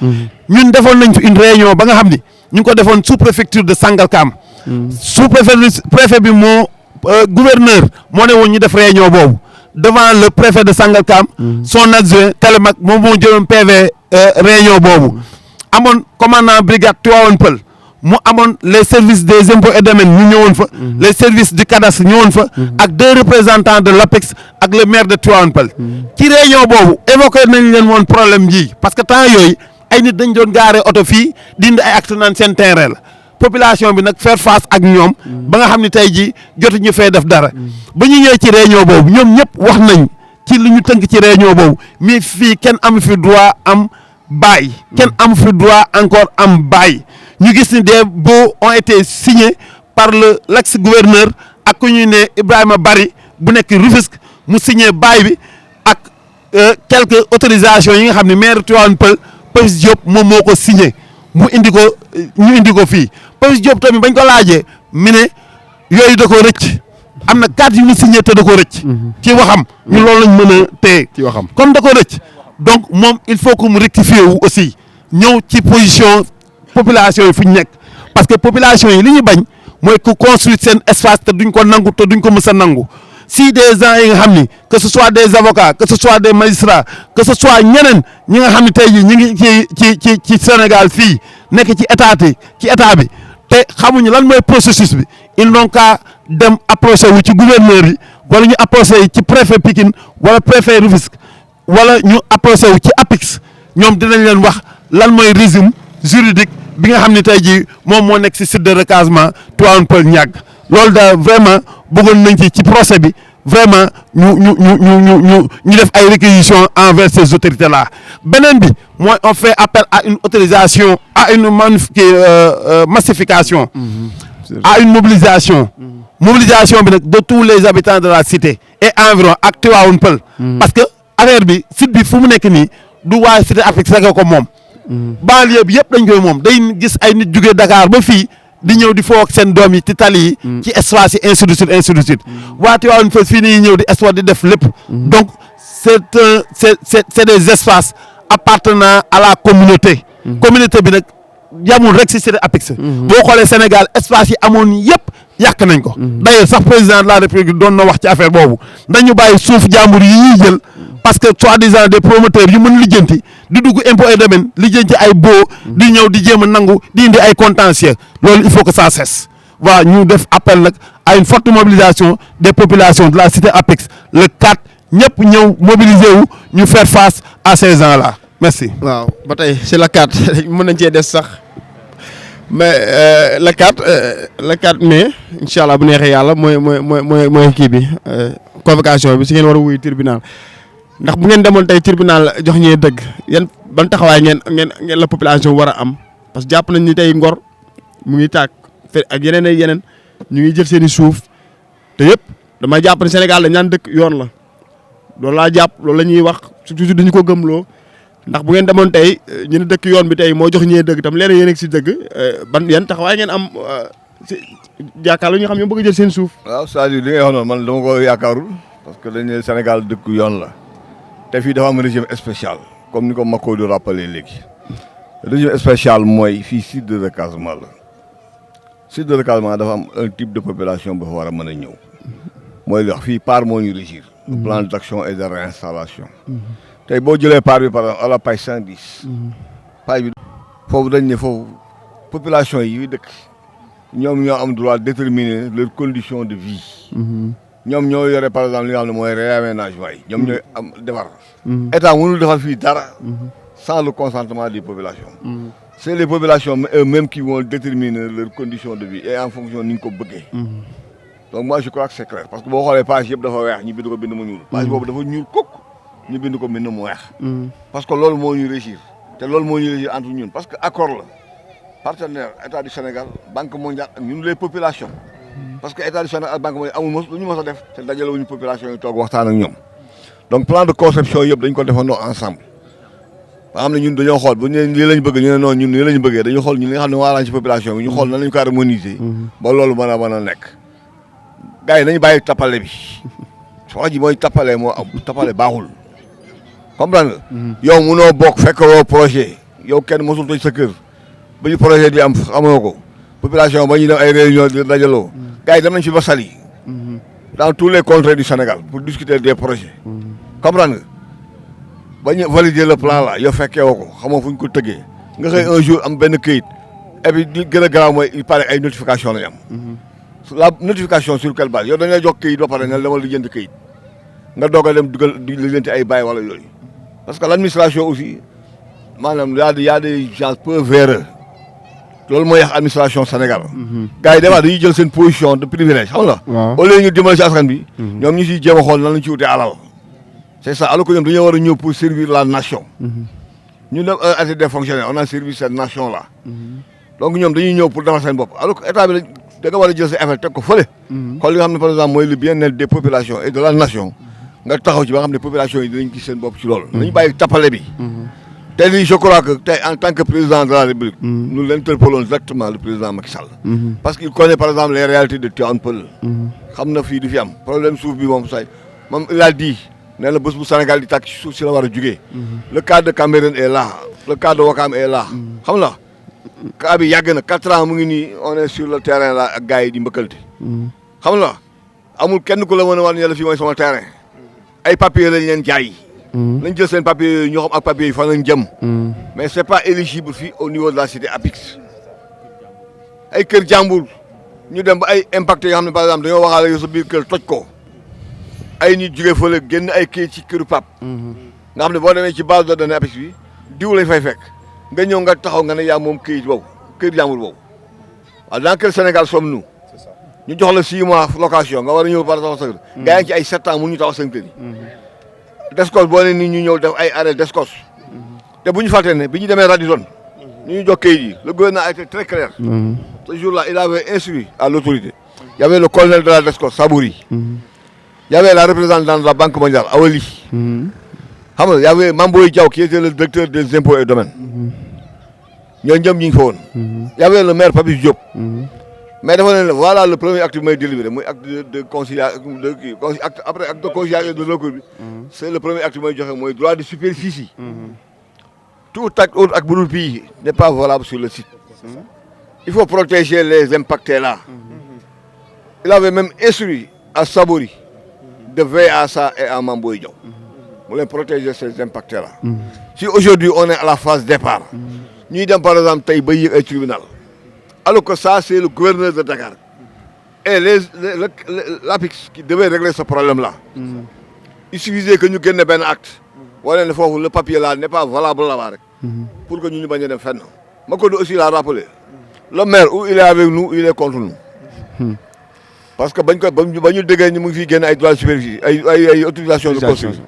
ñun defoon nañ fi une réunion ba nga xam ni ñu ngi ko defoon sous préfecture de Sangalkam sous préfet bi moo gouverneur moo ne woon ñu def réunion boobu devant le préfet de Sangalkam son adjoint Télémac moom moo jëloon PV réunion boobu amoon commandant brigade Tivaouane Peulh mu amoon les services des impôts et domaines ñu ñëwoon fa les services du cadastre ñëwoon fa ak 2 représentants de l'APEX ak le maire de Tivaouane Peulh ci réunion boobu évoqué nañ leen woon problème ji parce que temps yooyu ay nit dañ doon gaare oto fii dindi ay acte naan seen terrain la population bi nag faire face ak ñoom ba nga xam ne tey ji jotuñu fee def dara ba ñu ñëwee ci réunion boobu ñoom ñëpp wax nañ ci li ñu tënk ci réunion boobu mais fii kenn amu fi droit am bail kenn am fi droit encore am bail ñu gis ni des baux ont été signés par l'ex-gouverneur ak ku ñuy ne Ibrahima Bari bu nekk Rufisque mu signé bail bi ak quelques autorisations yi nga xam ne maire Tivaouane Peulh Papis Diop moom moo ko signé mu indi ko ñu indi ko fii Papis Diop tamit bañ ko laajee mi ne yooyu da ko rëcc am na 4 yu ñu signé te da ko rëcc ci waxam ñu loolu lañ mën a téye ci waxam comme da ko rëcc donc moom il faut que mu rectifier wu aussi ñëw ci position population yi fu ñu nekk parce que population yi li ñu bañ mooy ku construire seen espace te duñ ko nangu te duñ ko mës a nangu si des gens yi nga xam ni que ce soit des avocats que ce soit des magistrats que ce soit ñeneen ñi nga xam ne tey jii ñu ngi ci Sénégal fii nekk ci état bi te xamuñu lan mooy processus bi ils n'ont qu'à dem approché wu ci gouverneur yi wala ñu approché ci préfet Pikine wala préfet Rufisque wala ñu approché wu ci APEX ñoom dinañ leen wax lan mooy régime juridique bi nga xam ne tey jii moom moo nekk ci site de recasement Tivaouane Peulh Niaga loolu daal vraiment bëggoon nañ ci procès bi vraiment ñu def ay réquisitions envers ces autorités là beneen bi mooy on fait appel à une autorisation à une massification à une mobilisation mobilisation bi nag de tous les habitants de la cité et environ ak Tivaouane Peulh parce que affaire bi site bi fu mu nekk nii du waa cité APEX rek ko moom banlieue bi yëpp dañ koy moom day gis ay nit jugee Dakar ba fii di ñëw di foo ak seen doom yi ci tali yi ci espace yi ainsi de suite waa Tivaouane Peulh fii nii ñëw di espace di def lépp donc c'est des espaces appartenant à la communauté bi nag yamul rek ci cité APEX boo xoolee Sénégal espace yi amoon yëpp yàq nañ ko d'ailleurs sax président de la République doon na wax ci affaire boobu nañu bàyyi suuf jàmbur yi ñuy jël parce que soi-disant des promoteurs yu mën lijjanti di dugg impôt et domaine lijjanti ay baux di ñëw di jéem a nangu di indi ay contentieux loolu il faut que ça cesse voilà ñu def appel nag à une forte mobilisation des populations de la cité APEX le 4 ñëpp ñëw mobiliser wu ñu faire face à ces gens-là merci. waaw ba tey c'est le 4 mën nañ cee des sax mais le 4 mai incha allah bu neexee yàlla mooy kii bi convocation bi si ngeen war a wuyu tribunal ndax bu ngeen demoon tey tribunal jox ñee dëgg yan ban taxawaay ngeen la population war a am parce que jàpp nañ ni tey Ngor mu ngi tàkk ak yeneen ñu ngi jël seen i suuf te yëpp damay jàpp ne Sénégal dañ naan dëkk yoon la loolu laa jàpp loolu la ñuy wax toujours dañu ko gëmloo ndax bu ngeen demoon tey ñu ne dëkk yoon bi tey moo jox ñee dëgg tam léeg yéen a ngi si dëgg ban yan taxawaay ngeen am si jàkkaarloo ñu xam ñoo bëgg a jël seen suuf. waaw c'est-à-dire li ngay wax noonu man dama ko yaakaarul parce que dañ ne Sénégal dëkk yoon la te fii dafa am régime spécial comme ni ko Mako di rappelé léegi régime spécial mooy fii site de recasement la site de recasement dafa am un type de population bu fa war a mën a ñëw mooy li wax fii PAR moo ñu régir. Plan d'action et de réinstallation. tey boo jëlee PAR bi par exemple à la page 110. page bi foofu dañ ne foofu population yi dëkk ñoom ñoo am droit déterminer leurs conditions de vie. ñoom ñoo yore par exemple li nga xam ne mooy réaménagement yi ñoom ñooy am defar. état mënul defar fii dara. sans le consentement des populations. c'est les populations eux-mêmes qui vont déterminer leurs conditions de vie et en fonction ni ñu ko bëggee. donc moi je crois que c'est clair parce que boo xoolee page yëpp dafa weex ñu bind ko bind mu ñuul. page boobu dafa ñuul kukk ñu bind ko bind mu weex. parce que loolu moo ñu régir te loolu moo ñu régir entre ñun parce que accord la partenaire état du Sénégal banque mondiale ak ñun les populations. parce que état du Sénégal ak banque mondiale amul lu ñu mës a def te dajale wuñu population yi toog waxtaan ak ñoom donc plan de conception yëpp dañ ko defandoo ensemble. ba xam ne ñun dañoo xool bu ñu lii lañ bëgg ñu ne non ñun lii lañ bëggee dañu xool ñun li nga xam ne waa lañ ci population bi ñu xool nan lañu ko harmoniser. ba loolu mën a nekk. gars yi nañu bàyyi tappale bi wax ji mooy tappale moo am tappale baaxul comprendre nga. yow munoo bokk fekk woo projet yow kenn mosul toj sa kër ba ñu projet di am amoo ko population ba ñuy def ay réunion di dajaloo. gars yi dem nañ fi ba Saly. dans tous les contrées du Sénégal pour discuter des projets. comprendre nga. ba ñu valider le plan là yow fekkee woo ko xamoo fu ñu ko tëggee nga xëy un jour am benn këyit et puis di gën a garaaw mooy il paraît ay notification lañu am. la notification sur quelle base yow dañ lay jox këyit ba pare ne la dama lijjanti këyit nga doog a dem dugal di lijjanti ay bail wala yooyu. parce que l' administration aussi maanaam y a des gens peu véreux loolu mooy yàq administration Sénégal. gars yi des fois dañuy jël seen position de privilège xam nga. waaw au lieu ñu dimbali si askan bi. ñoom ñu siy jéem a xool nan lañ ci wutee alal. c'est ça alors que ñoom dañoo war a ñëw pour servir la nation. ñu dem arrêté des fonctionnaires on a servi cette nation là. donc ñoom dañuy ñëw pour defar seen bopp alors que état bi da nga war a jël sa affaire teg ko fële. xool li nga xam ne par exemple mooy le bien-être des populations et de la nation. nga taxaw ci ba nga xam ne population yi dinañ gis seen bopp ci loolu. dañu bàyyi tappale bi. te lii je crois que tey en tant que président de la République. nous l'interpellons directement le président Macky Sall. parce qu'il connaît par exemple les réalités de Tivaouane Peulh. xam na fii du fi am problème suuf bi moom say moom il a dit. nee na bés bu Sénégal di tàkk ci suuf si la war a jugee. le cas de Cambérène est là le cas de Ouakam est là. xam nga cas bi yàgg na 4 ans mu ngi nii on est sur le terrain là ak gars yi di mbëkkalte. xam nga amul kenn ku la mën a wax ne la fii mooy sama terrain. ay papiers lañ leen jaay. nañ jël seen papiers yooyu ñoo xam ak papiers yi fan lañ jëm. mais c'est pas éligible fii au niveau de la cité APIX. ay kër jàmbur ñu dem ba ay impacté yoo xam ne par exemple dañoo waxaale yow sa biir kër toj ko. ay nit jógee fële génn ay kayit ci këru pap nga xam ne boo demee ci base de données APIX bi diw lañ fay fekk nga ñëw nga taxaw nga ne yaa moom kayit boobu kayit jàmbur boobu waaw dans quel Sénégal sommes-nous ñu jox la 6 mois location nga war a ñëw par taxaw sa kër gaa yi ci ay 7 ans mun ñu taxaw seen kër yi descos boo ne nit ñu ñëw def ay arrêt descos te bu ñu fàttee ne bi ñu demee Radisson ñu jox kayit yi le gouvernement a été très clair ce jour-là il avait instruit à l'autorité il y avait le colonel de la descos Sabouri il y avait la représentante de la Banque mondiale, Awali. Il y avait Mamboy Diaw qui était le directeur des impôts et domaines. Il y avait le maire Papis Diop. Mais voilà le premier acte qui m'a délivré. Acte de conciliation, après acte de conciliation de recours. C'est le premier acte qui m'a délivré. Le droit de superficie. Tout acte autre acte de pays n'est pas valable sur le site. Il faut protéger les impactés là. Il avait même instruit à Sabori de veiller à ça et à Mamboy Diaw. Pour les protéger ces impactés-là. Si aujourd'hui on est à la phase départ, nous sommes par exemple Taïbaï et tribunal. Alors que ça, c'est le gouverneur de Dakar. Et l'APIX qui devait régler ce problème-là. Il suffisait que nous gagnions un acte. Le papier là n'est pas valable là-bas. Pour que nous ne pas de faire. Je aussi l'a rappelé. Le maire, où il est avec nous, il est contre nous. Parce que nous avons droits de superficie, des autorisations de construction.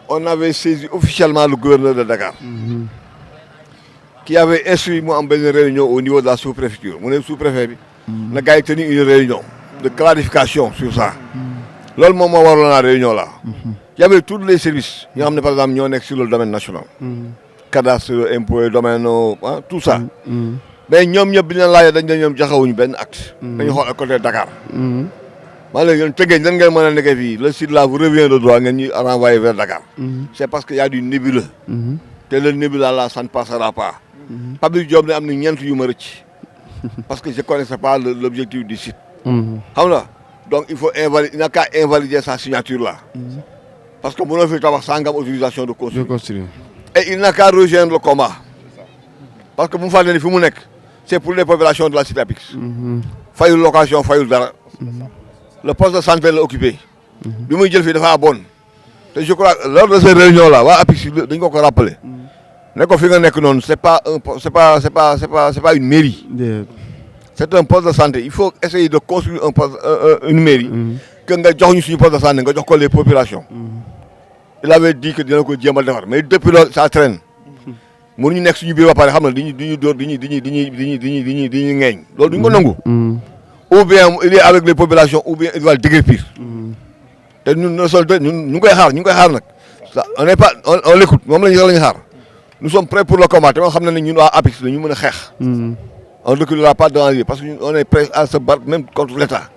On avait saisi officiellement le gouverneur de Dakar, qui avait instruit moi en une réunion au niveau de la sous-préfecture. Mon sous-préfet, le gars a tenu une réunion de clarification sur ça. C'est le moment où on a la réunion là. y avait tous les services yoo xam ne par exemple ñoo nekk sur le domaine national. cadastre impôt domaine tout ça. mais ñoom ñëpp bi ñu leen laajee dañ ne ñoom joxewuñu benn acte. dañu xool à côté Dakar. maa léegi yéen Tëngéej nan ngeen mën a nekkee fii le site là vous revient de droit ngeen ñuy renvoyer vers Dakar. c'est parce que y a du nébuleux. te le nébuleux là ça ne passera pas. Pape Diop ne am na ñeent yu ma rëcc. parce que je connaissais pas l'objectif du site. xam nga donc il faut invalider il n'a qu'à invalider sa signature là. parce que mënoo fi tabax sans nga am autorisation de construire. et il n'a qu'à rejoindre le combat. parce que bu mu fàtte ni fi mu nekk c'est pour les populations de la cité Apix. fayul location fayul dara. le poste de santé la occupé. bi muy jël fii dafa bon. te je crois lors de ces réunions là waa Apix dañ ko rappeler. ne ko fi nga nekk noonu c'est pas une mairie. c'est un poste de santé il faut essayer de construire un poste une mairie. que nga jox ñu suñu poste de santé nga jox ko les populations. il avait dit que dina ko jéem a defar mais depuis loolu ça traîne. mënuñu nekk suñu biir ba pare xam na diñu dóor diñu ŋeeñ loolu duñ ko nangu. ou bien il est avec les populations ou bien il va déguerpir. te ñun ñu ngi koy xaar nag on n'est pas on l'écoute moom la ñu xaar nous sommes prêts pour le combat te xam na ne ñun waa APIX dañu mën a xeex. on ne reculera pas devant lui parce que on est prêts à se battre même contre l'État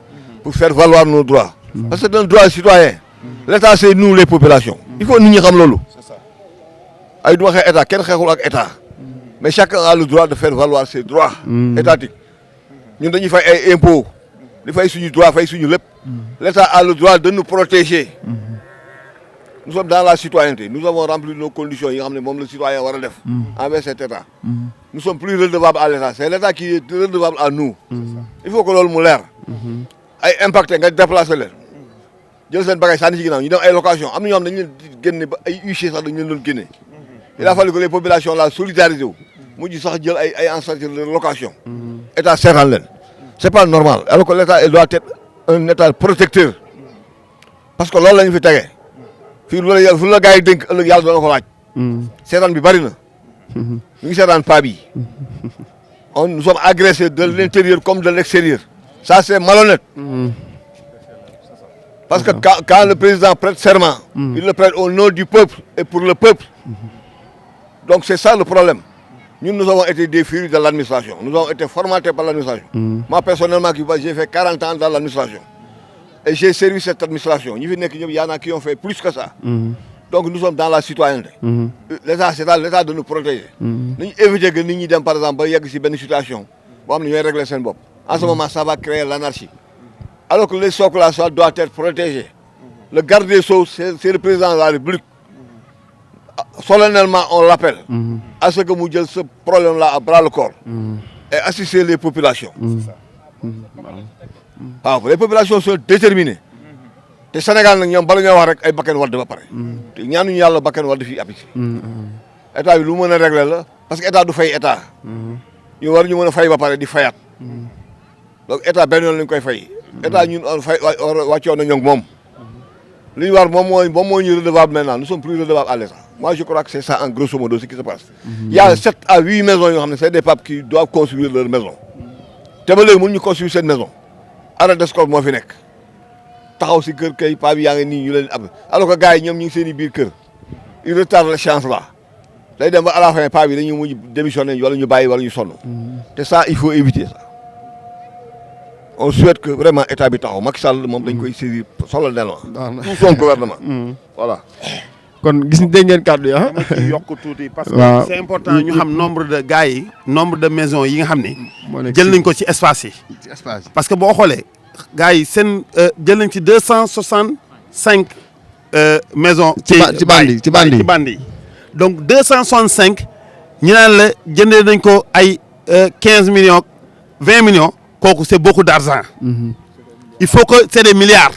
pour faire valoir nos droits. parce que c'est un droit citoyen. l'État c'est nous les populations. il faut nit ñi xam loolu. ay du waxee état kenn xeexul ak état mais chacun a le droit de faire valoir ses droits étatiques ñun dañuy fay ay impôts di fay suñu droit fay suñu lépp l'état a le droit de nous protéger nous sommes dans la citoyenneté nous avons rempli nos conditions yi nga xam ne moom le citoyen war a def envers cet état nous sommes plus redevables à l'état c'est l'état qui est redevable à nous il faut que loolu mu leer ay impacté nga déplacer leen jël seen bagage sànni ci ginnaaw ñu dem ay location am na ñoo xam dañu leen génne ba ay huissiers sax dañu leen doon génne il a fallu que les populations là solidarisé wu mujj sax jël ay instances de location. état seetaan leen. c'est pas normal alors que l'état doit être un état protecteur parce que loolu la ñu fi tegee fii fu la gars yi dénk ëllëg yàlla doon na ko laaj. seetaan bi bari na. ñu ngi seetaan paa bi nous sommes agressés de l'intérieur comme de l'extérieur ça c'est malhonnête. parce que quand le président prête serment. il le prête au nom du peuple et pour le peuple. donc c'est ça le problème nous avons été des férus de l'administration nous avons été formatés par l'administration. moi personnellement j'ai fait 40 ans dans l'administration et j'ai servi cette administration ñi fi nekk ñëpp y en a qui ont fait plus que ça. donc nous sommes dans la citoyenneté. l'état c'est l'état de nous protéger. nañu éviter que nit ñi dem par exemple ba yegg ci benn situation boo xam ne ñooy régler seen bopp en ce moment ça va créer l'anarchie alors que les socles là doivent être protégés. le garde des Sceaux c'est le président de la République. solennellement on l'appelle à ce que mu jël ce problème là à bras le corps et assister les populations waaw les populations sont déterminées te Sénégal nag ñoom bala ñoo wax rek ay bakkan wadd ba pare te ñaanuñu yàlla bakkan wadd fii Apix état bi lu mën a régler la parce que état du fay état ñu war ñu mën a fay ba pare di fayaat donc état benn yoon lañ koy fay état ñun fay wàccoon na ñoom moom li ñu war moom mooy ñu redevable maintenant nous sommes plus redevables à l'état moi je crois que c'est ça en grosso modo ce qui se passe. il y a 7 à 8 maisons yoo xam ne c'est des papes qui doivent construire leur maison te ba léegi mënuñu construire seen maison arrêt d'escorte moo fi nekk taxaw si kër kay paa bi yaa ngi nii ñu leen ab alors que gars yi ñoom ñu ngi seen i biir kër ils retardent la chance là day dem ba à la fin paa bi dañuy mujj démissionner wala ñu bàyyi wala ñu sonn te ça il faut éviter ça on souhaite que vraiment état bi taxaw Macky Sall moom dañ koy saisir solennellement tout son gouvernement voilà. kon gis dégg ngeen kàddu yi dama ci yokk tuuti parce que c'est important ñu xam nombre de gars yi nombre de maisons yi nga xam ne jël nañ ko ci espace yi parce que boo xoolee gars yi seen jël nañ ci 265 maisons ci bandi yi donc 265 ñu naan la jëndee nañ ko ay 15 millions 20 millions kooku c'est beaucoup d'argent il faut que c'est des milliards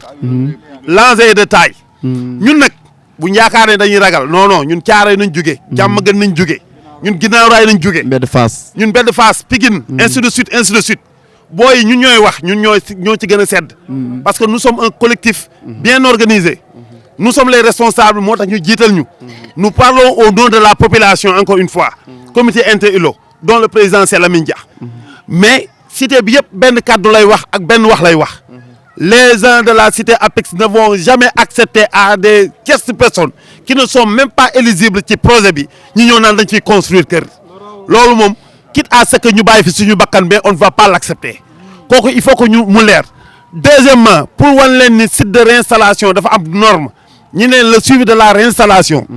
l'enjeu est de taille ñun nag bu ñu yaakaar ne dañuy ragal non ñun Caaroy nañ jóge jàmm gën nañ jóge ñun ginnaaw raay nañ jóge Mbedd Fass ñun Mbedd Fass Pikine ainsi de suite booy ñun ñooy wax ñun ñoo ci gën a sedd parce que nous sommes un collectif bien organisé nous sommes les responsables moo tax ñu jiital ñu nous parlons au nom de la population encore une fois comité inter-ILO dont le président c'est Lamine Dia mais cité bi yëpp benn kàddu lay wax ak benn wax lay wax les gens de la cité APEX ne vont jamais accepter à des tierces personnes qui ne sont même pas éligibles ci projet bi ñu ñëw naan dañ ciy construire kër loolu moom quitte à ce que ñu bàyyi fi suñu bakkan mais on ne va pas l'accepter kooku il faut que ñu mu leer. Deuxièmement pour wan leen ni site de réinstallation dafa am norme ñu ne le suivi de la réinstallation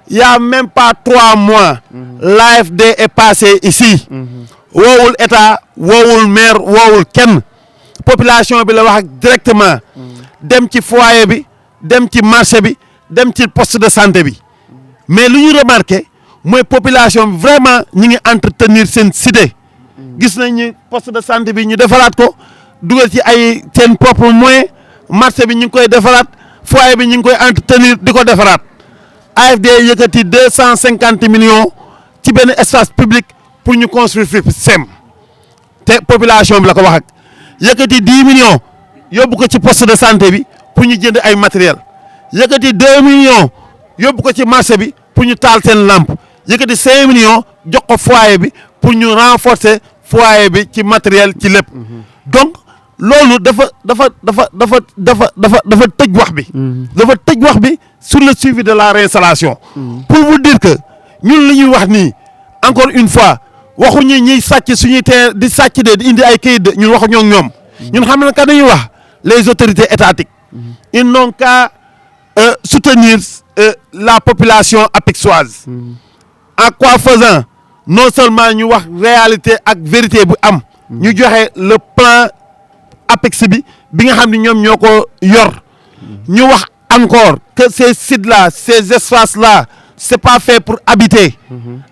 il y a même pas 3 mois l'AFD est passé ici woowul état woowul maire woowul kenn population bi la wax directement dem ci foyer bi dem ci marché bi dem ci poste de santé bi mais lu ñu remarqué mooy population bi vraiment ñi ngi entretenir seen cité gis nañ ni poste de santé bi ñu defaraat ko dugal ci ay seen propre moyen marché bi ñu ngi koy defaraat foyer bi ñu ngi koy entretenir di ko defaraat AFD yëkkati 250 millions ci benn espace public pour ñu construire fi SEM te population bi la ko wax ak yëkkati 10 millions yóbbu ko ci poste de santé bi pour ñu jënd ay matériel yëkkati 2 millions yóbbu ko ci marché bi pour ñu taal seen lampe yëkkati 5 millions jox ko foyer bi pour ñu renforcer foyer bi ci matériel ci lépp donc loolu dafa tëj wax bi. dafa tëj wax bi sur le suivi de la réinstallation. pour vous dire que ñun li ñuy wax nii encore une fois waxuñu ñuy sàcc suñuy terre di sàcc de di indi ay kayit de ñun waxuñoo ak ñoom. ñun xam na ka dañuy wax les autorités étatiques. ils n'ont qu'à soutenir la population apexoise. en quoi faisant non seulement ñu wax réalité ak vérité bu am. ñu joxe le plan APEX bi nga xam ne ñoom ñoo ko yor. ñu wax encore que ces sites là ces espaces là c'est pas fait pour habiter.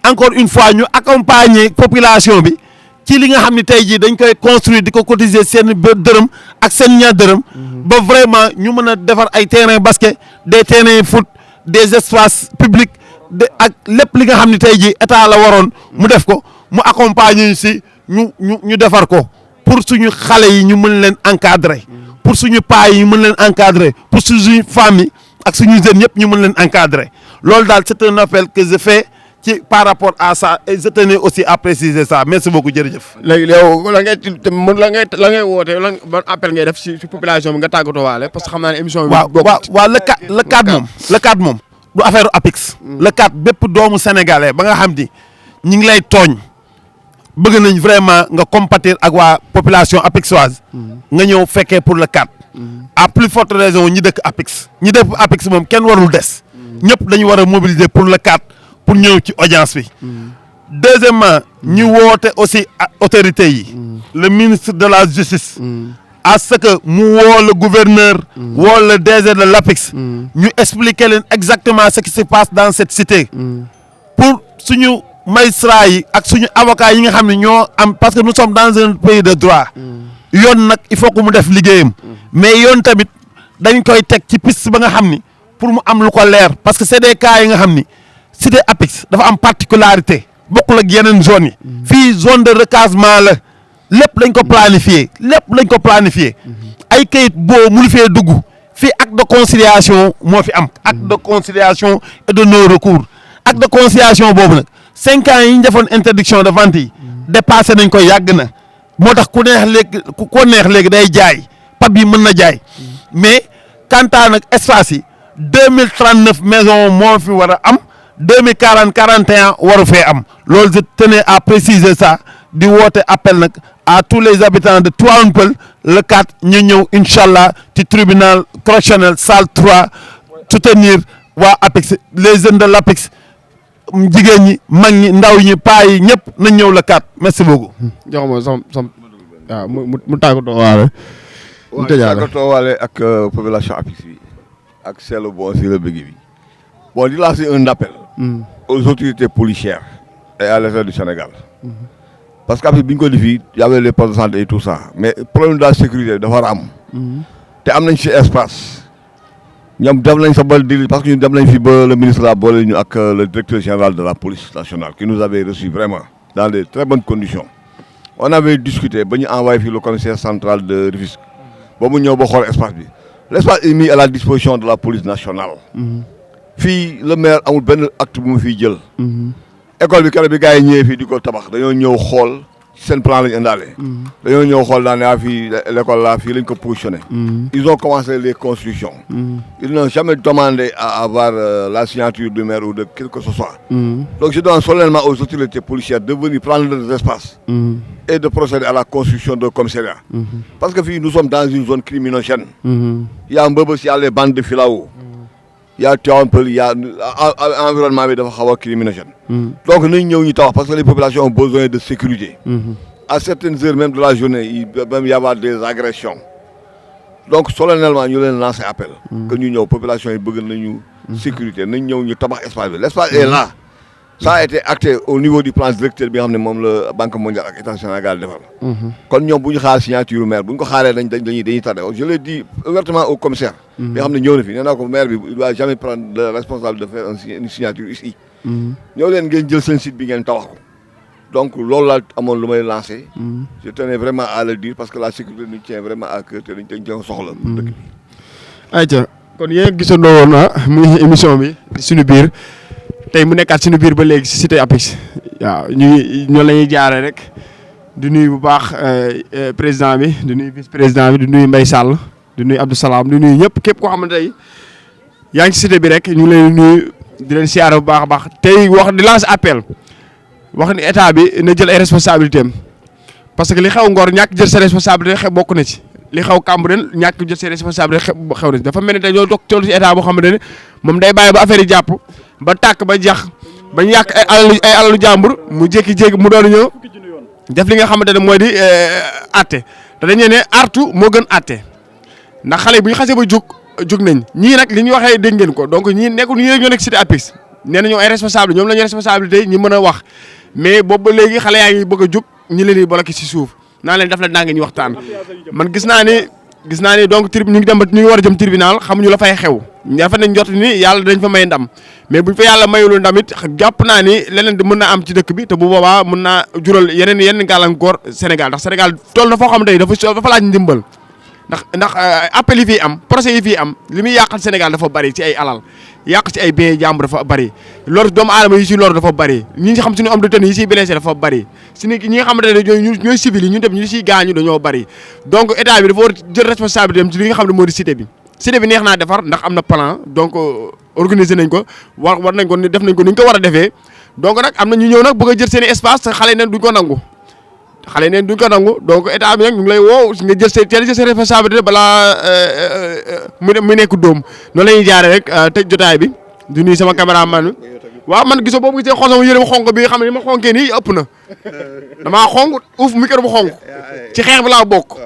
encore une fois ñu accompagner population bi ci li nga xam ne tey jii dañ koy construire di ko cotiser seen dërëm ak seen ñaar dërëm. ba vraiment ñu mën a defar ay terrain basket des terrains foot des espaces publics de ak lépp li nga xam ne tey jii état la waroon mu def ko mu accompagner si ñu defar ko pour suñu xale yi ñu mën leen encadrer pour suñu paa yi ñu mën leen encadrer pour suñu femmes yi ak suñu jeunes yëpp ñu mën leen encadrer loolu daal c'est un appel que je fais ci par rapport à ça et je tenais aussi à préciser ça merci beaucoup jërëjëf. léegi yow la ngay woote ban appel ngay def si population bi nga tàggatoo waale parce que xam naa ne émission bi. waaw le cadre moom du affaire APEX. le cadre bépp doomu sénégalais ba nga xam ni ñi ngi lay tooñ. bëgg nañ vraiment nga compatir ak waa population apexoise nga ñëw fekkee pour le cadre à plus forte raison ñi dëkk APEX moom kenn warul des ñëpp dañu war a mobiliser pour le cadre pour ñëw ci audience bi deuxièmement ñu woote aussi autorités yi le ministre de la justice à ce que mu woo le gouverneur woo le DG de l'APEX ñu expliquer leen exactement ce qui se passe dans cette cité pour suñu magistrats yi ak suñu avocats yi nga xam ne ñoo am parce que nous sommes dans un pays de droit yoon nag il faut que mu def liggéeyam mais yoon tamit dañ koy teg ci piste ba nga xam ni pour mu am lu ko leer parce que c'est des cas yi nga xam ni cité APEX dafa am particularité bokkul ak yeneen zones yi fii zone de recasement la lépp lañ ko planifié ay kayit boo mu fee dugg fii acte de conciliation moo fi am acte de conciliation et de non recours acte de conciliation boobu nag 5 ans yi ñu defoon interdiction de vente yi dépassé nañ ko yàgg na moo tax ku neex léegi day jaay pab yi mën na jaay mais quant à nag espace yi 2039 maisons moo fi war a am 2040 41 waru fee am loolu je tenais à préciser ça di woote appel nag à tous les habitants de Tivaouane Peulh le 4 ñu ñëw incha allah ci tribunal correctionnel salle 3 soutenir waa APEX les jeunes de l'APEX jigéen ñi mag ñi ndaw ñi paa yi ñëpp nañ ñëw la 4 merci beaucoup. jox ma som waaw mu tàggatoo waale. mu tàggatoo waale ak population APEX bi ak seetlu bon si la bëgg bi bon di lancer un appel. aux autorités policières et à l'État du Sénégal. parce que APEX bi ñu ko defi y avait les postes de santé et tout ça mais problème de la sécurité dafa war a am. te am nañ ci espace. ñoom dem nañ sa bal dili parce que ñu dem nañ fi ba le ministre la boole ñu ak le directeur général de la police nationale qui nous avait reçu vraiment dans de très bonnes conditions on avait discuté ba ñu envoyé fii le commissaire central de Rufisque ba mu ñëw ba xool espace bi l'espace est mis à la disposition de la police nationale fii le maire amul benn acte bu mu fiy jël école bi keroog bi gars yi ñëwee fii di ko tabax dañoo ñëw xool seen plan lañu indaale. dañoo ñëw xool daan yaa fii l'école là fii lañ ko positionné. ils ont commencé les constructions. ils n'ont jamais demandé à avoir la signature du maire ou de quelque que ce soit. Donc je demande solennellement aux autorités policières de venir prendre leurs espaces. Et de procéder à la construction de commissariat. Parce que fii nous sommes dans une zone criminogène. Il y a Mbeubeuss, il y a les bandes de filao. Il y a Tivaouane, il y a environnement bi dafa xaw a criminogène. Donc nañ ñëw ñu tabax parce que les populations ont besoin de sécurité. À certaines heures même de la journée il peut même y avoir des agressions. Donc solennellement ñu leen lancer appel. Que ñu ñëw population yi bëgg nañu sécurité nañ ñëw ñu tabax espace bi l'espace est là. Ça a été acté au niveau du plan directeur bi nga xam ne moom la Banque mondiale ak État Sénégal defal. kon ñoom bu ñu xaar signature maire bu ñu ko xaaree dañuy tardé je l'ai dit ouvertement au commissaire. bi nga xam ne ñëw na fi nee naa ko maire bi il doit jamais prendre le responsable de faire une signature ici. ñëw leen ngeen jël seen site bi ngeen tabax ko. donc loolu laa amoon lu may lancé. je tenais vraiment à le dire parce que la sécurité nous tient vraiment à cœur te dañ cee soxla. dëkk bi. ayca kon yéen gisandoo woon na muy émission bi suñu biir. tey mu nekkaat suñu biir ba léegi si cité APEX waaw ñoo la ñuy jaaree rek di nuyu bu baax président bi di nuyu vice président bi di nuyu Mbaye Sall di nuyu Abdou Salam di nuyu ñëpp képp koo xam ne tey yaa ngi ci cité bi rek ñu ngi leen nuyu di leen siyaare bu baax a baax tey wax di lancer appel wax ni état bi na jël ay responsabilités am parce que li xew Ngor ñàkk jël sa responsabilité xew bokk na ci li xew Cambérène ñàkk jël sa responsabilité xew na ci dafa mel ni tey ñoo toog toll ci état boo xam ne moom day bàyyi ba affaire yi jàpp. ba tàkk ba jax ba ñu yàq ay alalu jàmbur mu jékki-jékki mu doon ñëw def li nga xamante ne mooy di atte te dañu ne artu moo gën atte ndax xale bu ñu xasee ba jug nañ ñii nag li ñu waxee dégg ngeen ko donc ñii nekkul ñii rek ñoo nekk cité APEX nee na ñoom ay responsable ñoom la ñu responsabilité ñi mën a wax mais boobu ba léegi xale yaa ngi bëgg a jug ñi leen di bloqué ci suuf naa leen def la naa ngi ñu waxtaan man gis naa ni donc ñu ngi dem ba ñu ngi war a jëm tribunal xamuñu la fay xew dafa nañ jot ni yàlla dañ fa may ndam mais buñ fa yàlla mayulul ndam it jàpp naa ni leneen mën naa am ci dëkk bi te bu boobaa mën naa jural yeneen gàllankoor Sénégal ndax Sénégal toll na foo xam ne dafa laaj ndimbal ndax appel yi fii am procès yi fii am li muy yàqal Sénégal dafa bari ci ay alal yàq ci ay biens jàmbur dafa bari loolu doomu aadama yi si loolu dafa bari ñi nga xam suñu homme de tenue yi siy blessé dafa bari si ñi nga xamante ne ñooy civil yi ñu dem ñu siy gaañu dañoo bari donc état bi dafa war jël responsabilité am ci li nga xam ne moo di cité bi neex naa defar ndax am na plan donc organiser nañ ko war nañ ko def nañ ko ni ñu ko war a defee donc nag am na ñu ñëw nag bëgg a jël seen i espace te xale yi neen duñ ko nangu donc état bi nag ñu ngi lay woo nga jël seen responsabilité balaa mu nekk dóom noonu la ñuy jaaree rek tëj jotaay bi di nuyu sama caméraman bi waaw man gisoo boobu gisee xool sama yére bu xonk bi xam ne ni ma xonkee nii ëpp na damaa xonk uuf micro bu xonk ci xeex bi laa bokk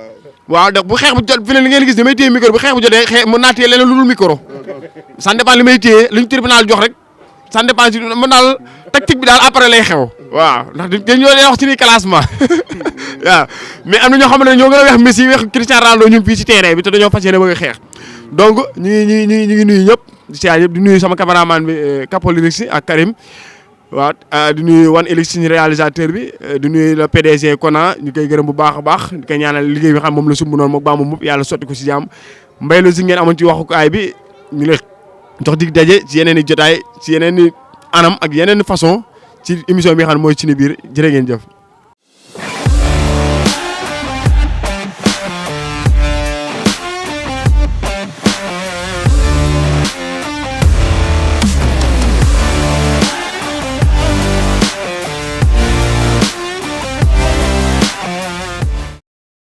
waaw ndax bu xeex bu jot fi ne li ngeen gis damay téye micro bu xeex bu jotee mën naa téye leneen lu dul micro ça dépend li may téye li ñu tribunal jox rek ça dépend si mën daal tactique bi daal après lay xew waaw ndax dañ ñoo wax ci ni classement waaw mais am na ñoo xam ne ñoo gën a weex Messi weex Cristiano Ronaldo ñu ngi fii ci terrain bi te dañoo fas yéene bëgg a xeex donc ñu ngi nuyu ñëpp di siyaar yëpp di nuyu sama cameraman bi Capolirix ak Karim waaw di nuyu Wan Elix suñu réalisateur bi di nuyu le PDG Kona ñu koy gërëm bu baax a baax di koy ñaanal liggéey bi xam moom la sumb noonu moom baa moom yàlla sotti ko si jàmm mbay la si ngeen amoon ci waxukaay bi ñu lay jox dig daje ci yeneen i jotaay ci yeneen i anam ak yeneen façon ci émission bi nga xam ne mooy ci biir jërë ngeen jëf